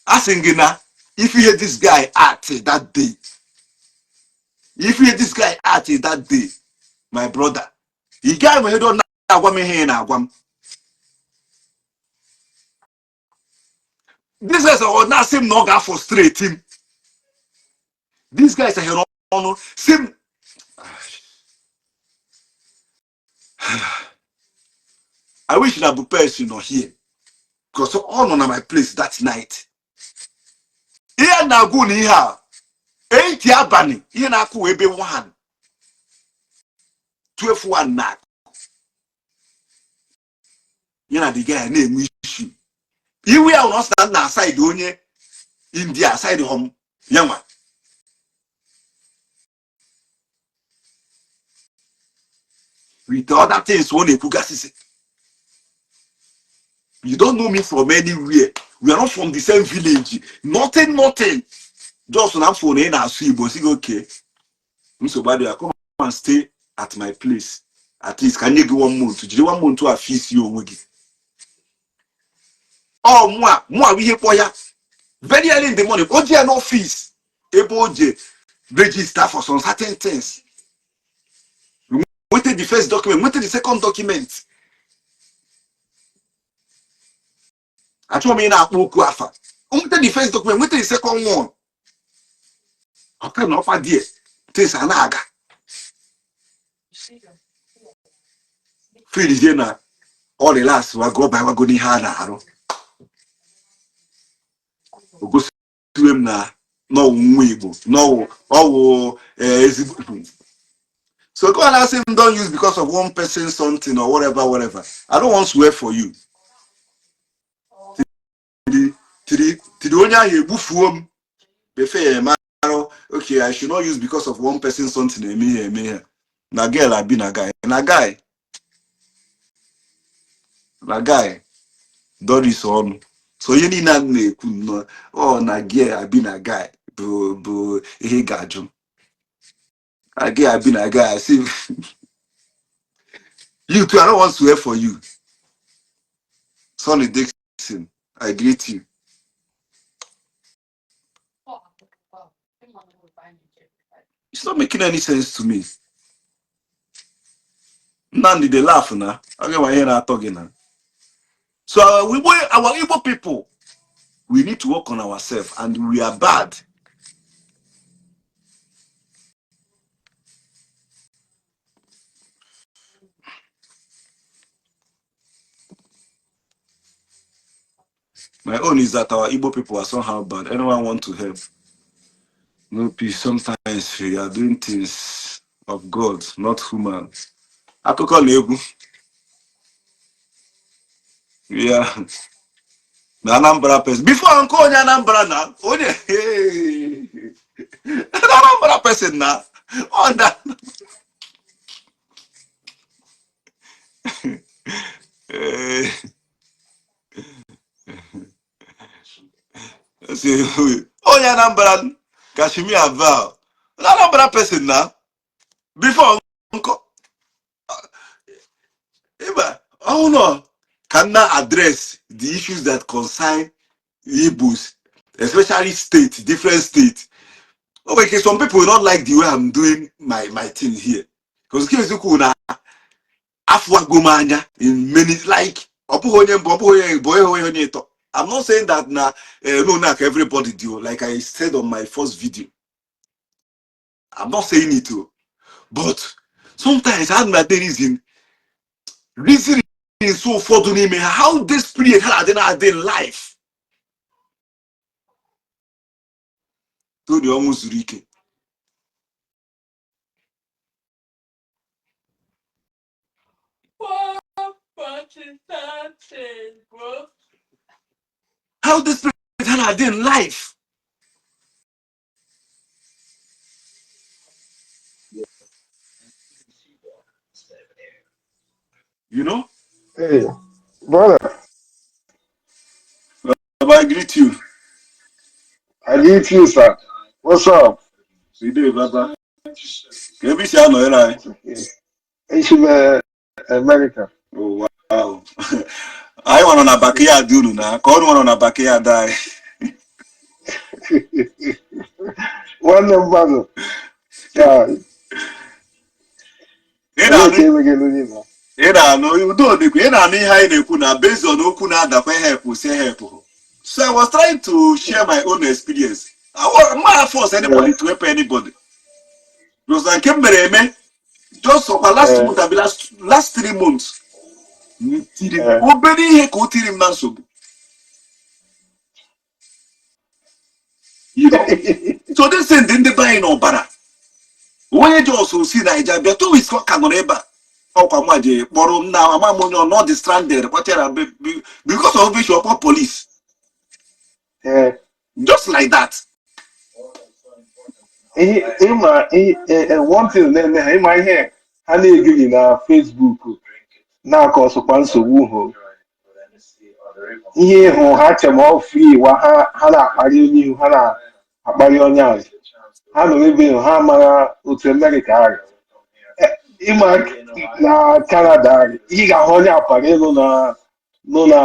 A sị gị na if you hear this guy act that day, if you hear this guy act that day, my brother, ị gaghị enwe ihe na-agwa m ihe ị na-agwa m. This guy ọ na-asị m na ọ ga-frustrate m. This guy saghere ọnụ sị m I wish na Bupes nọ here because ọ nọ na my place that night. Ihe na-agwụ na ihe a 8 abalị, ihe na-akụ ebe 1 12 1 na ya na the guy na-enwe issue. Iwe ya na ọ sị na nna side onye India side hom ya nwa. With other things ọ na-ekwugasịsị, you don't know me from anywhere, we are not from the same village, nothing, nothing, just na mfo na ị na-asụ Igbo, sị gị okay, nsogbu adịghị, come and stay at my place, at least ka nye gị one month, jiri one month a fix onwe gị. Ọ mụa mụa bụ ihe kpọ ya very early in the morning, o ji ya n'ọfịs ebe o je register for some certain things, nweta the first document, nweta the second document. Achọghị m ị na-akpọ okwu afa. Nweta the first document, nweta the second one, ọka na ọfa die things a na-aga filizie na ọ relax wago bawago n'ihe a na-arụ. O gosiwe m na n'ọwụ nwa Igbo, n'ọwụ ọwụ ezigbo. So go and ask him, don't use because of one person something or whatever, whatever. I don't want to swear for you. Tiri tiri onye ahụ egbufuo m befe ya emarụ. Okay, I should not use because of one person something eme ihe eme ihe na girl abi na guy na guy na guy Doris ọnụ. So ihe niile a na-ekwu nnọọ ọ na girl abi na guy bụ bụ ihe ị ga-ajụ na girl abi na guy. I say you too, I don't want to swear for you. Sonny Dixon, I greet you. It's not making any sense to me. Nnamdi dey laugh na ọ ga ihe na-atọ gị na. So our Igbo people, we need to work on ourselves, and we are bad. My own is that our Igbo people are somehow bad. Anyone want to help? No peace. Sometimes we are doing things of God, not human. Akụkọ na egwu. Yeah. Na Anambra person. Before nke onye Anambra na onye Anambra person na ọ na onye Anambra Kashmir Aval. Na Anambra person na before nkọ ịba ọhụrụ can now address the issues that concern Igbos, especially state, different state. Okay, some people will not like the way I'm doing my thing here. Because eziokwu na afụwago m anya in many, like ọ bụghị onye mbụ, ọ bụghị onye mbụ, onye onye ịtọ. I'm not saying that na no na everybody do, like I said on my first video. I'm not saying it o, but sometimes I na reason so ụfọdụ n'ime ha, how desperate ha na-adị na-adị in life. Tony ọnwụ zuru ike. What is happening, bro? How desperate ha na-adị in life. You know? Hey, brother. Baba, I greet you. I greet you, sir. What's up? Today, Baba. Ka ebe isi anọnyere anyị? Esi m America. Oh, wow. Anyị nwa nọ na backyard unu na ka ọnụ nwa nọ na backyard anyị. Nwanne mmadụ. Ya, Ị onye na-anụ ka enweghị elu n'ime. Ị na-anụ udo dịkwa, ị na-anụ ihe anyị na-ekwu na based on okwu na-adakwa help si help. So I was trying to share my own experience. I was not force anybody to help anybody. Because na nke m mere eme just ọkwa last month abi last 3 months, m tiri m obere ihe ka o tiri m na nsogbu. So this thing dị ndị be anyị n'ọbara. Onye ji ọsọ si Naija bịa 2 weeks ka ọ ka nọrọ ebe a, ọkwa nwa je kpọrọ m na ama m onye ọ nọ dị stranded, kpọchara because of obesi ọkpọ police just like that. Ihe ịma ihe one thing na-eme ha, ịma ihe ha na-egiri na Facebook na-akọsụkwa nsogbu hụ ihe ịhụ ha che ma ọ free wa ha, ha na-akparị onye ihu, ha na-akparị onye azụ, ha nọ ebe ahụ, ha mara otu Amerịka arị. Ịma na Canada ị ga-ahụ onye akpara elu na nọ na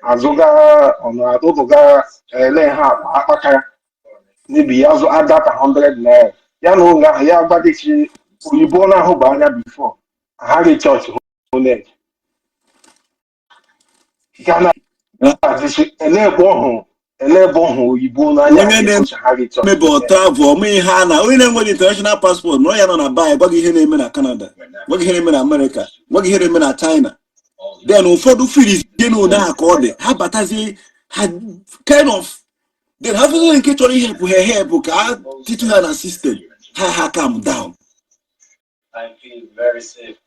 azụga ọ na-atụtụga ele ha akpa akpakara n'ebi ya azụ adata 100 naira ya na ụlọ ahụ ya gbadichi oyibo na-ahụba anya before ha ri chọọchị hụ net ga na-adịchi ele ebe ọ hụrụ, ele ebe ọ hụrụ oyibo n'anya. Onye na-egosi ha ri chọọchị. Mebe ọtọ avọ ọmụ ihe a na onye na-enweghị international passport na ya nọ na be gwa gị ihe na-eme na Canada, gwa gị ihe na-eme na America, gwa gị ihe na-eme na China. Then ụfọdụ firizie na one a ka ọ dị ha batazie ha kind of, then ha fụzie nke chọrọ ihe bụ ha help ka ha titu ha na system ha, ha calm down.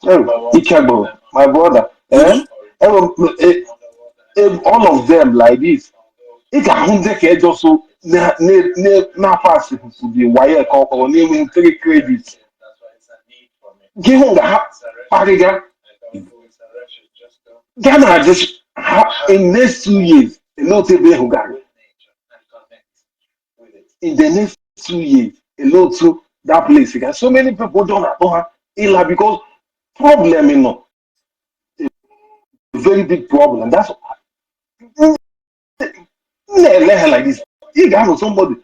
Oh, Ikegbo, my brother, eh? Eh, eh, all of them like this. Ị ga-ahụ ndị ka ejoso na-apasị the WAEC ka ọ na-enweghị three credits. Gị hụ nga ha kparịga ga na-ajụ ha in next 2 years ele otu ebe ịhụ gara. In the next 2 years ele otu that place ga. So many people don atụ ha ịla because problem nọ, a very big problem. That's m na-ele ha like this. Ị ga-ahụ somebody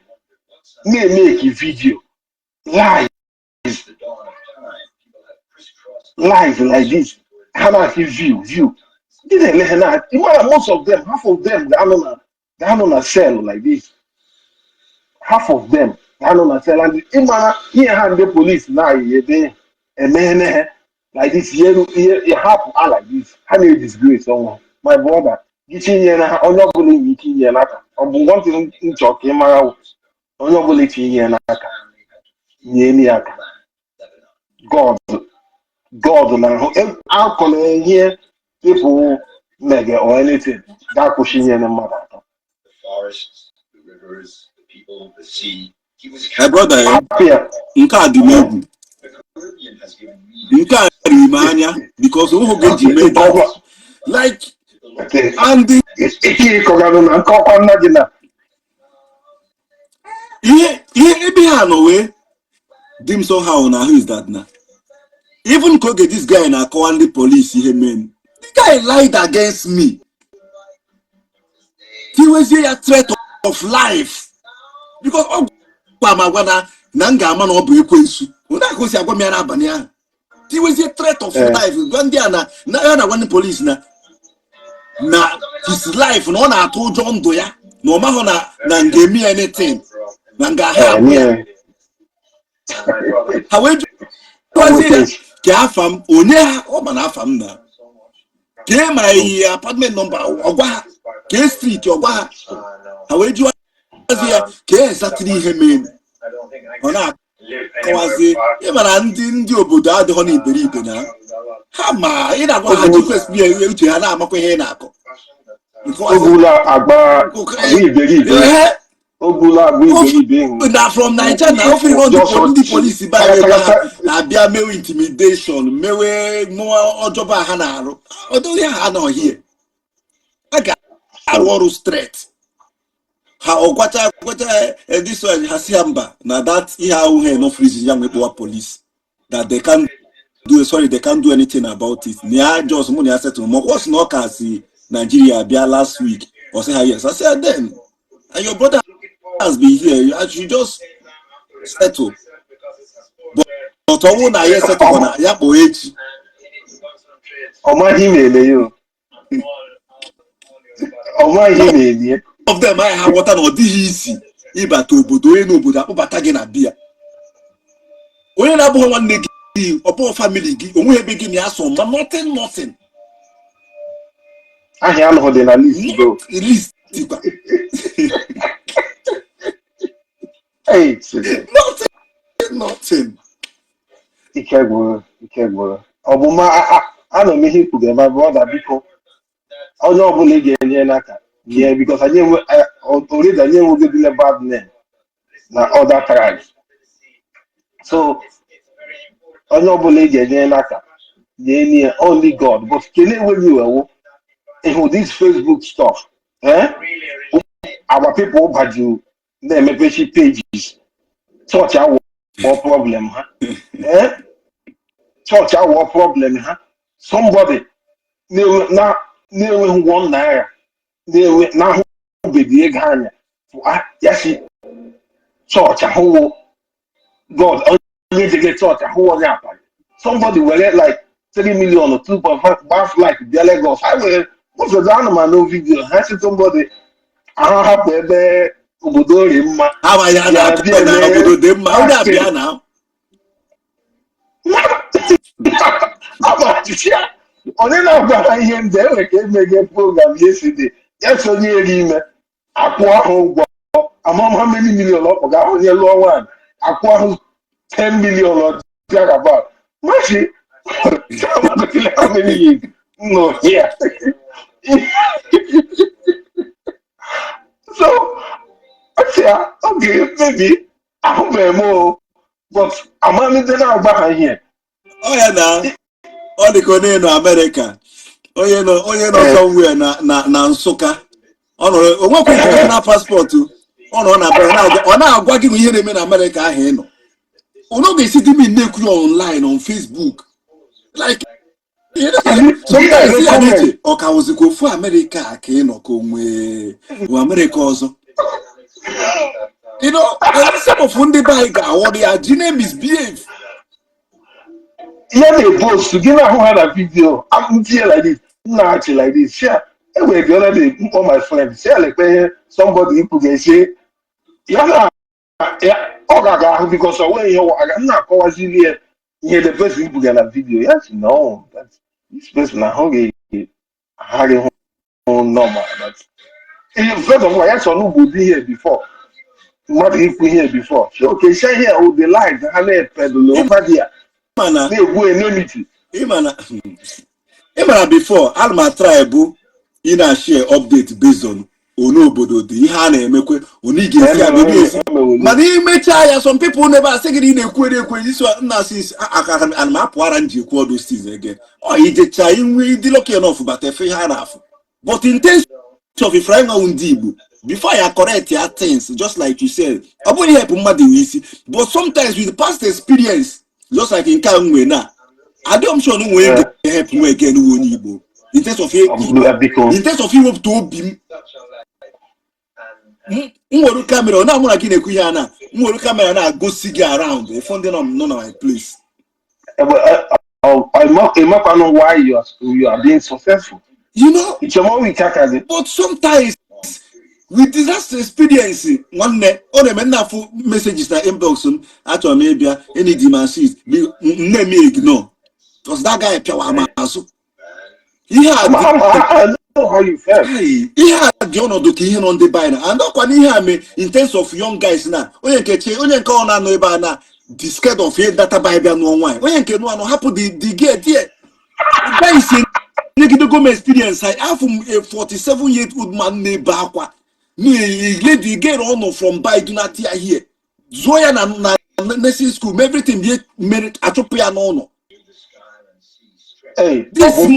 na-emeki video lies lies like this, ha na-achị view view. Ị na-ele ha na ị mara most of them, half of them ga-anọ na cell like this. Half of them ga-anọ na cell and ị mara ihe ha ndị police na-ayị ebe emene ha like this, ihe ihe hapụ ha like this, ha na-edisgrace ọnwa. My brother, gị tinye na ha onye ọbụla enwe ike inye n'aka. Ọ bụ one thing m chọrọ ka ị mara wụ, onye ọbụla itinye n'aka, nye ya aka. God, God na-ahụ akọla ihe people mege or anything ga-akwụsị inyere mmadụ aka. My brother, eh, Hapụ ya. Nke a dị m egwu, nke a riri m anya because onwe oge ji mee that like and the Ike ịkọganụ na nke ọkwa nna gị na ihe ebe ha nọ wee dị m somehow na ahụ is that na even ka oge this guy na-akọwa ndị police ihe mee, the guy lied against me, tiwezie ya threat of life because ọ gwa m agwa na m ga-ama na ọ bụ ekwensu. Onye aka o si agwa m ya n'abalị ahụ, tiwezie threat of life, gwa ndị a na ya na-agwa ndị police na his life, na ọ na-atụ ụjọ ndụ ya, na ọ mahụ na m ga-eme ya anything, na m ga-ahapụ ya. Ha wee jụwazie ya ka afa m onye ha ọ ma na afa m na kee ma ihe apartment number ọgwa ha, kee street ọgwa ha. Ha wee jụwazie ya ka exactly ihe mee, ọ na-akọwazi. Ịma na ndị obodo adịghọ n'iberibe na ha ma ị na-agwa ha jikwa uche ha na-amakwa ihe ị na-akọ. Ogula agba agba iberibe. Ihe Ogula agba iberibe ihu. Na from Naija na ofe ndị polisi ba ebe ha na-abịa mewe intimidation, mewe mụọ ọjọba ha na-arụ ọdụ ha anọghị here. A ga-arụ ọrụ straight ha ọgwacha gwacha this one, ha si ha mba na that ihe ahụ ha enough reason ya nwekpọwa police that they can do, sorry, they can't do anything about it, na ya just mụ na ya settle. Ma ọkwa sị na ọ ka si Nigeria bịa last week. Ọ sị ha yes. I said then, and your brother has been here, you should just settle. But ọnwụ na ya settle na ya kpọọ echi. Ọ maghị ime ele ya o. Ọ maghị ime elie. Of them anyị ha ghọta na ọ dịghị isi ịbata obodo, onye n'obodo akpọbata gị na biya. Onye na-abụghị nwanne gị, ọ bụghị family gị, onweghị ebe gị na ya so, ma nothing, nothing. Ahịa anọghị dị na list though. Not list kwa. Hey, Chineke. Nothing, nothing. Ike gwụrụ, ike gwụrụ. Ọ bụ ma anọ m ihe ikwuge, my brother, biko, onye ọbụla ị ga-enye n'aka nye, because anyị enwe already, anyị enwegodile bad name na other tribes, so onye ọbụla ị ga-enye n'aka nye nye, only God. But kele enweghị iwewo ịhụ this Facebook stuff, eh? Our people baju na-emepechi pages, chọọchị awọ problem ha, eh? Chọọchị awọ problem ha. Somebody na-enweghị ₦1 na-enwe na-ahụbeghị ego anya ya si chọọchị ahụwo God, onye jege chọọchị ahụwo onye akpali. Somebody were like 3 million or 2.5 gbaa flight bịa Lagos. Ha were most of the anụmanụ video ha si somebody ahụ hapụ ebe obodo ori mma. Ha ma ya bịa na-akọ bịa na eme obodo dị mma, onye abịa na Ama onye na-agwa ha ihe ndị enwere ka emege program yesterday, ya so onye eri ime akwụ ahụ ụgwọ amam how many million ọ kpọga onye lụọ nwaanyị, akwụ ahụ 10 million or thereabout. Machi how many years no here, so ọ ya oge maybe ahụbeghị m o, but amalite na-agba ha ihe. Ọ ya na ọ dị ka onye nọ Amerịka, onye nọ somewhere na Nsụka, ọ nọrọ onwekwa international passport, ọ nọ na Amerịka ọ na-agwa gị ihe na-eme na Amerịka ahụ ị nọ. Ọ ga-esi dị m na-ekwu ya online on Facebook like sometimes ya na-eche ọ ka wụzikwa ofu Amerịka a ka ị nọ ka o nwee bụ Amerịka ọzọ. And some of ndị be anyị ga-aghọrọ ya ji na-misbehave. Ihe na-epost gị na-ahụ ha na video ntinye like this, m na-achị like this, share. Enwere the other day mkpọ my friend, share lekpe ihe somebody ikwu ga-esi ya na ya ọ ga-aga ahụ because ọ nweghị ihe aga m na-akọwazili ya ihe the person ibuga na video ya si no, that this person ahụghị aghaghị hụ normal, that first of all ya chọrọ n'ugbo ụdị ihe before mmadụ ikwu ihe before. So okay, share here with the lies ha na-epedụlụ over there mana na-egbu enmity. Ịmana before ana m atry bụ ị na-share update based on one obodo dị, ihe a na-emekwe, one ị ga-esi abịa esi. Mana imechaa ya, some people n'ebe a sị gị na ị na-ekwu ekwe isi nna asị isi aka ana m apụ ara m ji ekwu all those things again. Ọ ijecha inwe ịdị lucky enough bata efe ihe a na-afụ, but in terms of if anyị nwanwu ndị Igbo before ya correct ya things, just like you said, ọ bụghị help mmadụ nwe isi, but sometimes with past experience, just like nke a m nwee na adịghị m sure na nwee ga-help nwe again nwe onye Igbo in terms of Biko. in terms of iwepụta obi m m were camera ọ na-amụ na gị na-ekwu ihe a na m were camera na-agosi gị around ịfụ ndị nọ na my place. Ịmakwanụ why you are being successful. Ichemonwe ike aka gị. But sometimes with disaster experience, nwanne, ọ na-eme nna afụ messages na inbox m, achọrọ m ịbịa enidi m assist, nne m ignore because that guy pịawa m azụ ihe a dị. I know how you felt. Hey, ihe a dị ọnọdụ ka ihe nọ ndị be anyị na and ọkwa na ihe a mee in terms of young guys na onye nke che onye nke ọ na-anọ ebe a na the scared of ihe data by bịa nụọ nwaanyị, onye nke nụọ anụ hapụ the girl there. Guys, nyegidego m experience. I afụ m a 47 year old man na-ebe akwa lady girl ọ nọ from by dunati ya here zụọ ya na nursing school ma everything bie mere achụpụ ya n'ụlọ. Hey, This ọ bụ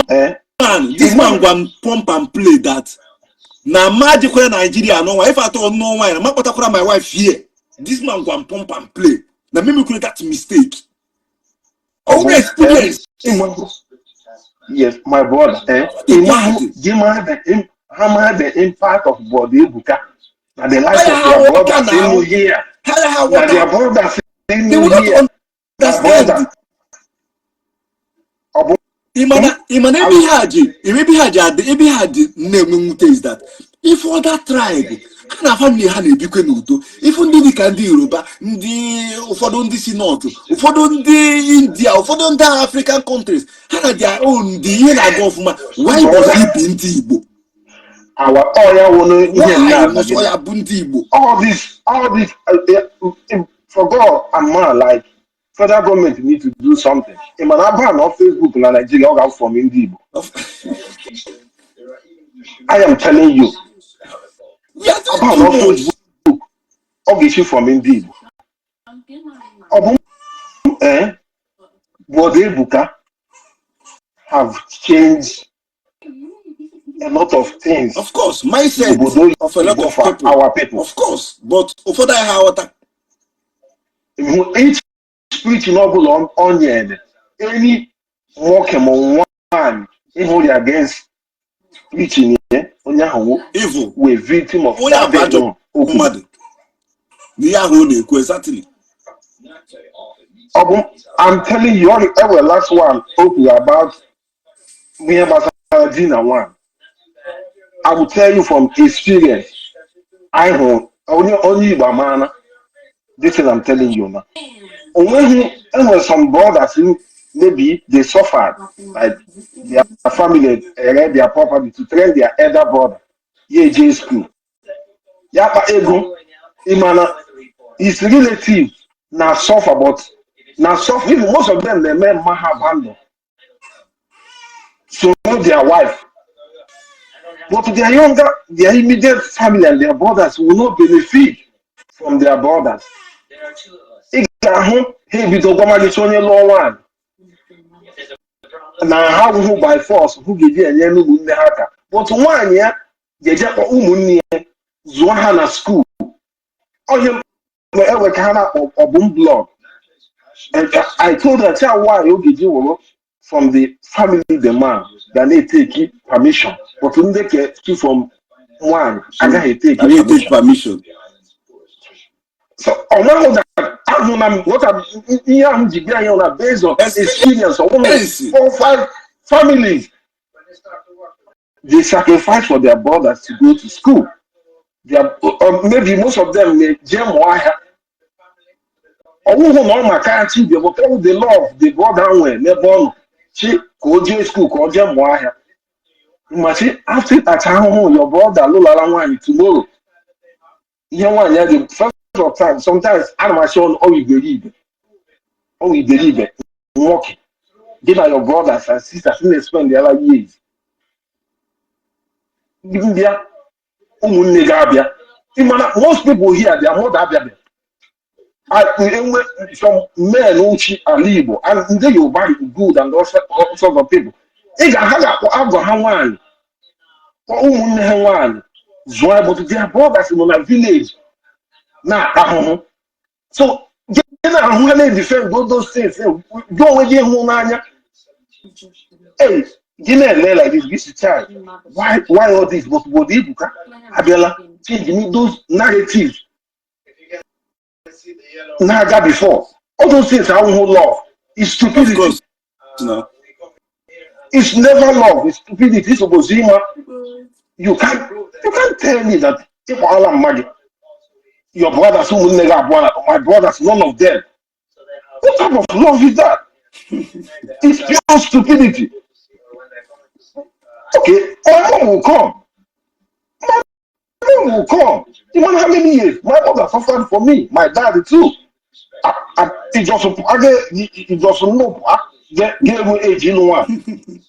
man, this man gwa m pump and play that na ma jekwara Nigeria n'ọnwa if atọ nụọ nwaanyị na ma kpọtakwara my wife here. This man gwa m pump and play na mimikwere that mistake Ọ bụ ọ experience. Yes, my brother, ịmahụ gị mara ha mara the impact of Brother Ebuka na the life of their brothers in here ha ha na their water brothers in they will not here understand. Brother. Ọ bụ ịmana ebe ihe a ji ebe ihe a ji adị ebe ihe a dị na-enwe mwute is that if other tribe Ha na family ha na-ebikwe n'udo. Ifu ndị dịka ndị Yoruba, ndị ụfọdụ, ndị si North, ụfọdụ ndị India, ụfọdụ ndị African countries, ha na their own dị ihe na-aga ọfụma. Why must it be ndị Igbo? Our ọya wụ ihe Why nna must ọ ya bụ ndị Igbo? All this, for God and man, like, federal government need to do something. Ị ma na ban on Facebook na Nigeria, ọ ga-from ndị Igbo. I am telling you. We are doing Ban too on much. Facebook, ọ ga-esi from ndị Igbo. Ọ bụ Brother Ebuka have changed a lot of things. Of course, mindset obodo of a lot Igbo of for people. Our people. Of course, but ụfọdụ anyị ha aghọta. Each preaching ọbụla ọ nyere any nwoke ma nwaanyị ịhụrụ against preaching ya, onye ahụ evil wee victim of onye that ahụ ajọ thing o kwuru. Mmadụ na ihe ahụ ọ na-ekwu, exactly. Ọ bụ, I'm telling you, ọ ewe last one o kwuru about ihe gbasara di na nwaanyị. I will tell you from experience. I hụrụ onye Igbo amaana this thing I'm telling you now. Onweghị, enwere some brothers who maybe they suffered, like their family ere their property to train their elder brother, ya eje school, ya kpa ego. Ịmana his relative na suffer, but na suffer. Even most of them na-eme mma ha abandon so their wife, but their younger, their immediate family and their brothers will not benefit from their brothers. Ị ga-ahụ ha ebido gwamalite onye lụọ nwaanyị na ha hụ by force hụ ga-eji enye ụmụnne ha aka, but nwaanyị ya ga-eje kpọ ụmụnne ya zụọ ha na school. Onye ewe ka ha na-akpọ ọbụm blog. I told her, tell why ọ ga-eji wụrụ from the family, the man ga na-eteki permission, but ndị ke from nwaanyị agaghị eteki agaghị take permission. Permission. So ọ maghị na ahụ na what ihe ahụ ji bịa ya na based on experience of one Experience. four five families. They sacrifice for their brothers to go to school. Their, maybe most of them may jee mụọ ahịa. Ọwụhụ na ọ maka Chibia, but all the love the brother nwere n'ebe ọ nọ chi ka o jee school, ka o jee mụọ ahịa. Machi after ịtacha ahụhụ, your brother lụlara nwaanyị tomorrow, ihe nwaanyị ya dị first of time, sometimes ana m asị ọ iberibe, ọ iberibe nwoke gị na your brothers and sisters na-spend their years mbịa ụmụnne gị abịa. Ịmana most people here, their mother abịa enwe some men uchi ala Igbo and ndị Yoruba good and all sorts of people. Ị ga ha ga-akpọ agwa ha nwaanyị, kpọọ ụmụnne ha nwaanyị zụọ ya, but their brothers nọ na village na-ata ahụhụ. So gị na-ahụ ha na-edefend those things, gị onwe gị hụ n'anya. Hey, gị na-ele like this child, why all this? But Brother Ebuka abịala change those narratives na-aga before. All those things ahụhụ love is Of stupidity. course no. It's never love, it's stupidity. It's supposed ịma you can't tell me that ịkpọala mmadụ your brothers, ụmụnne gị abụọ na my brothers, none of them. What type of love is that? It's pure stupidity. Okay, my mom will come, my mom will come. Even how many years my mother suffered for me, my dad too. It just no ga-eru age ịlụ nwaanyị.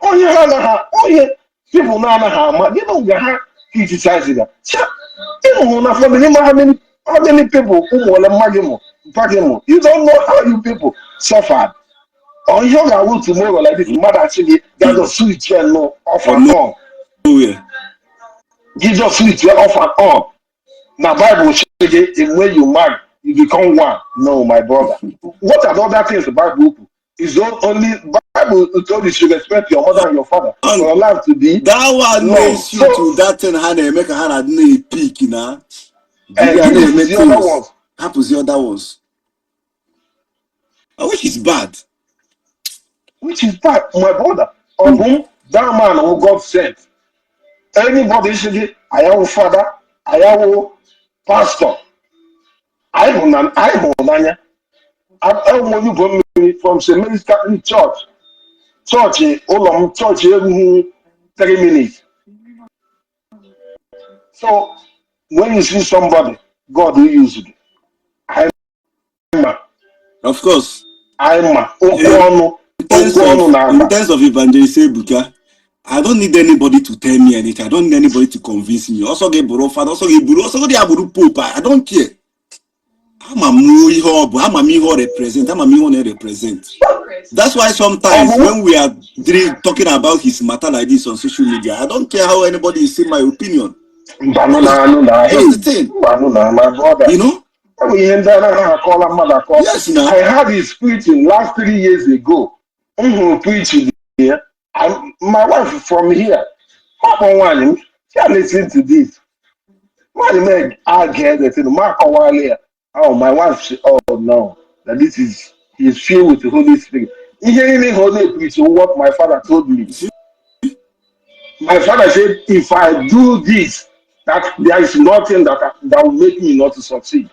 Onye ha anaghị, onye people na-anaghị ama gịnị mgbe ha criticize ya. Ịhụhụ na family ma how many people, ụmụ ole mma gị mụ, mpa gị mụ. You don't know how you people suffered. Ọ ihe ọ ga-awụ tomorrow like this, mmadụ asị gị ga just switch ya no off and on. Nowhere. Gị just switch ya off and on na Bible sị gị when you marry, you become one. No, my brother, what are the other things the Bible kwuru? Is only Bible told you should respect your mother and your father for your life to be That one long. makes you So to that thing ha na-eme ka ha na-adị na-epik na eh, jiri ya gịnị na-eme the other things ones? Hapụzi other ones, which is bad. Which is bad, my brother. Ọ bụ that man who God sent. Anybody sị gị ayawu fada, ayawu pastor, anyị hụrụ na anyị hụrụ n'anya. Enwe onye ugbo mmiri from St. Mary's Catholic Church, chọọchị ụlọ m, chọọchị erughị 3 minutes. So when you see somebody God will use you, anyị ma. Of course. Anyị ma okwu ọnụ. In terms Okwu ọnụ of na in agba. terms of Evangelist Ebuka, I don't need anybody to tell me anything. I don't need anybody to convince me. Ọsọ gị bụrụ fada, ọsọ gị bụrụ, ọsọ gị abụrụ pope, I don't care. Ama m ihe ọ bụ, ama m ihe ọ represent, ama m ihe ọ na-represent. That's why sometimes Ọ bụ when we are talking about his matter like this on social media, I don't care how anybody is seeing my opinion. Mbanụ na anụ na That's the thing. Mbanụ na, my brother. You know? Ọ bụ ihe ndị anaghị akọla mmadụ akọ. Yes, now. I had his preaching last 3 years ago. M hụrụ preaching ya. My wife from here, akpọ nwaanyị m, ya listen to this. Nwaanyị m a the thing, ma akọwala ya. Oh, my wife say, "Oh no, that this is, he is filled with the Holy Spirit." Ihe niile ihe ọ na-preach, what my father told me. You see? My father said, if I do this, that there is nothing that will make me not to succeed.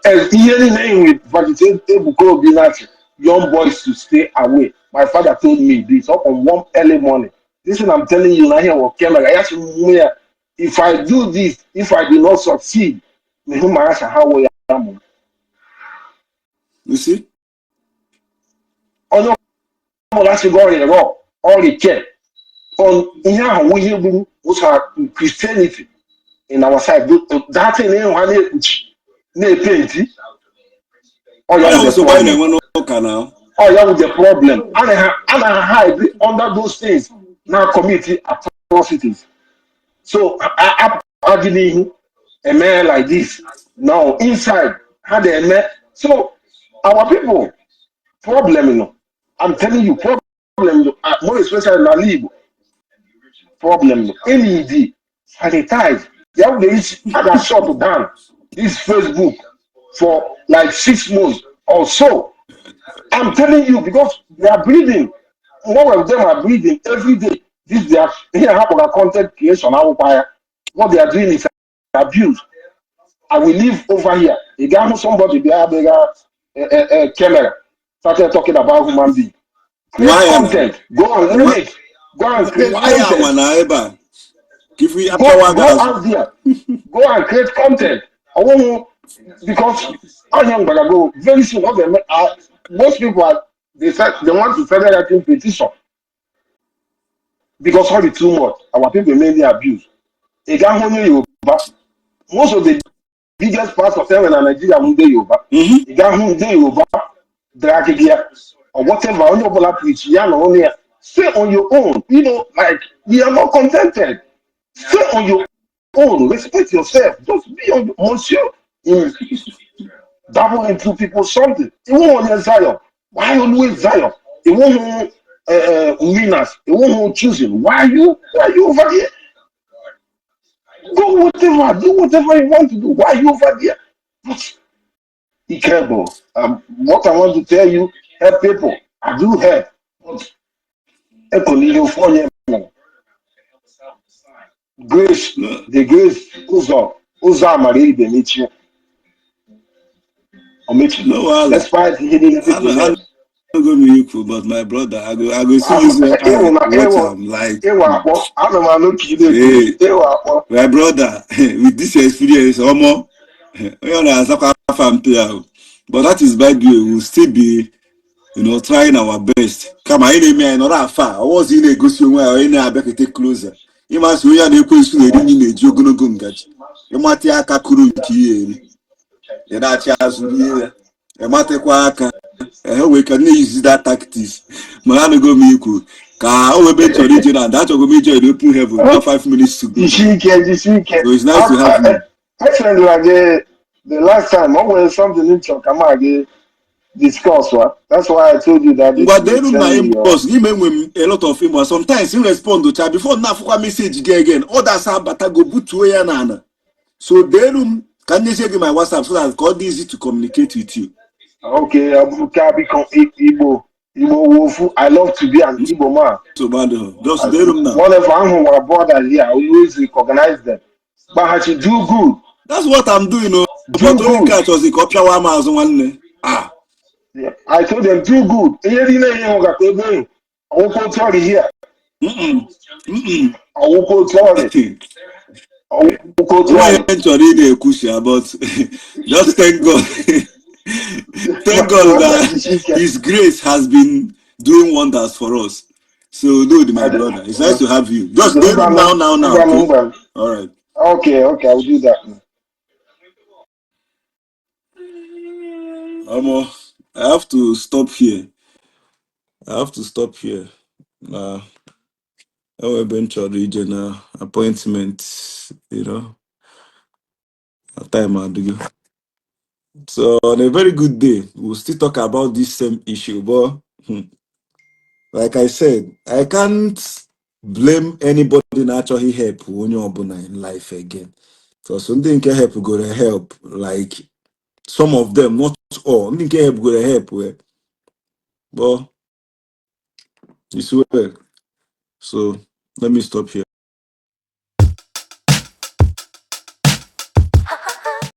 And ihe niile enwe Evangelist Ebuka Obi na-achị young boys to stay away. My father told me this up on one early morning. This thing I'm telling you now here was camera. Ya sị mụ ya, if I do this, if I do not succeed, mehu ma asha ha wụ ya mụ. You see? Onye ọbụla sị gị ọrịa rọ ọrịa ke on ihe ahụ wụ ihe gburu ụsa Christianity in our side. That thing ịhụ ha na-ekpuchi na-epenti ọ ya Ọ wụ the nsogbu anyị problem. na-enwe n'ụka na. Oh, ya wụ the problem. A na hide under those things na commit atrocities. So adị n'ihu eme like this now, inside ha na-eme. So our people, problem no, I'm telling you, problem no, more especially n'ala Igbo, problem no need sanitize ya wụ the issue. A ga shut down this Facebook for like 6 months or so, I'm telling you, because they are breeding. More of them are breeding every day. This they are here hapụ content creation akwụkwọ ya. What they are doing is abuse. I will live over here. Ị ga-ahụ somebody bịa bịa camera started talking about human being. Create Why am content. Go and learn it. Go and create Why am content. na ebe a? Ka ifu Go, apịawa gị go azụ. out there. Go and create content. Ọwụhụ because ọhịa mgbara go very soon. Ọ ga-eme most people are, they said they want to start writing petition because all the too much our people mainly abuse. Ị ga-ahụ onye Yoruba, most of the biggest pastors enwere na Nigeria bụ ndị Yoruba. Ị ga-ahụ ndị Yoruba drag ya or whatever, onye ọbụla preach ya na onye ya. Stay on your own, like we are not contented. Stay on your own, respect yourself, just be on monsieur in dabble into people something. Iwu onye Zion, why always Zion? Iwu winners, iwu choosing, why you over there? Go whatever, do whatever you want to do. Why you over there? But be careful. What I want to tell you, help people. I do help, but ekona ihe ofu onye mere. Grace. No. The grace, ụzọ ụzọ amara ibe mechie o mechiri. No wahala. Despite ihe niile people na Anago m ikwu, but my brother, I go see use one ịwụ eye na watch ịwụ am like ịwụ akpọ ana m anụ ka ị na-ekwu. Hey, ịwụ akpọ. My brother, with this experience, omo, onye ọ na-azakwa afa mpe ahụ. But that is by the way, we will still be trying our best. Kama anyị na-eme anyị nọrọ afa, ọwọzi ị na-egosi onwe ya, onye na-abịakete closer. Ịmasị onye a na-ekwensu na-eri nri na-eji ogologo ngaji. Ịmatị aka kụrụ nke ihe eri. Ị na-achị azụ rie ya. Ịmatịkwa aka. Ehe wee ka na-eyuzi that tactics. Mana anụgo m ikwu ka o webe chọrọ ije na ada achọgo m ije in open heaven not 5 minutes to go. Jisi ike, jisi ike. So it's nice to have you. Esendịla gị the last time o nwere something m chọrọ ka m gị discuss wa. That's why I told you that this Ngwa you deelu m na send me your inbox n'ime enwe m a lot of inbox. Sometimes m respond cha before m na-afụkwa message gị again, others abatago butuo ya n'ala. So deelu m ka m nyezie gị my WhatsApp so that ka ọ dị easy to communicate with you. Okay, ọ bụ ka biko Igbo Igbo wụ ofu. I love to be an Igbo man. Nsogbu adịghị. Just dere m now. Whenever ahụ my brothers here, I always recognize them. Gbaghachi, do good. That's what I'm doing o. Do But onye good. nke a chọzi ka ọ pịawa m azụ, nwanne. Ah. Yeah. I told them, do good. Ihe niile ihe hụ gakwa ebe ahụ. Ọwụkwa otu ọrịa here. Ọwụkwa otu ọrịa. Ọwụkwa otu Nwa ọrịa. ihe m chọrọ ị na-ekwu sha, but just thank God. Thank God that His grace has been doing wonders for us. So, dude, my brother, it's nice to have you. Just do it now, now, now. Ngwanụ, Okay? ngwanụ. All right. Okay, I will do that. Omo, I have to stop here. I have to stop here. Nah, enwebe m chọrọ ije na appointment. Na time adịgo. So on a very good day, we'll still talk about this same issue. But like I said, I can't blame anybody na-achọghị help onye ọbụla in life again. Because ndị nke help goro help, like some of them, not all. Ndị nke help goro help, well, but it's well. So let me stop here.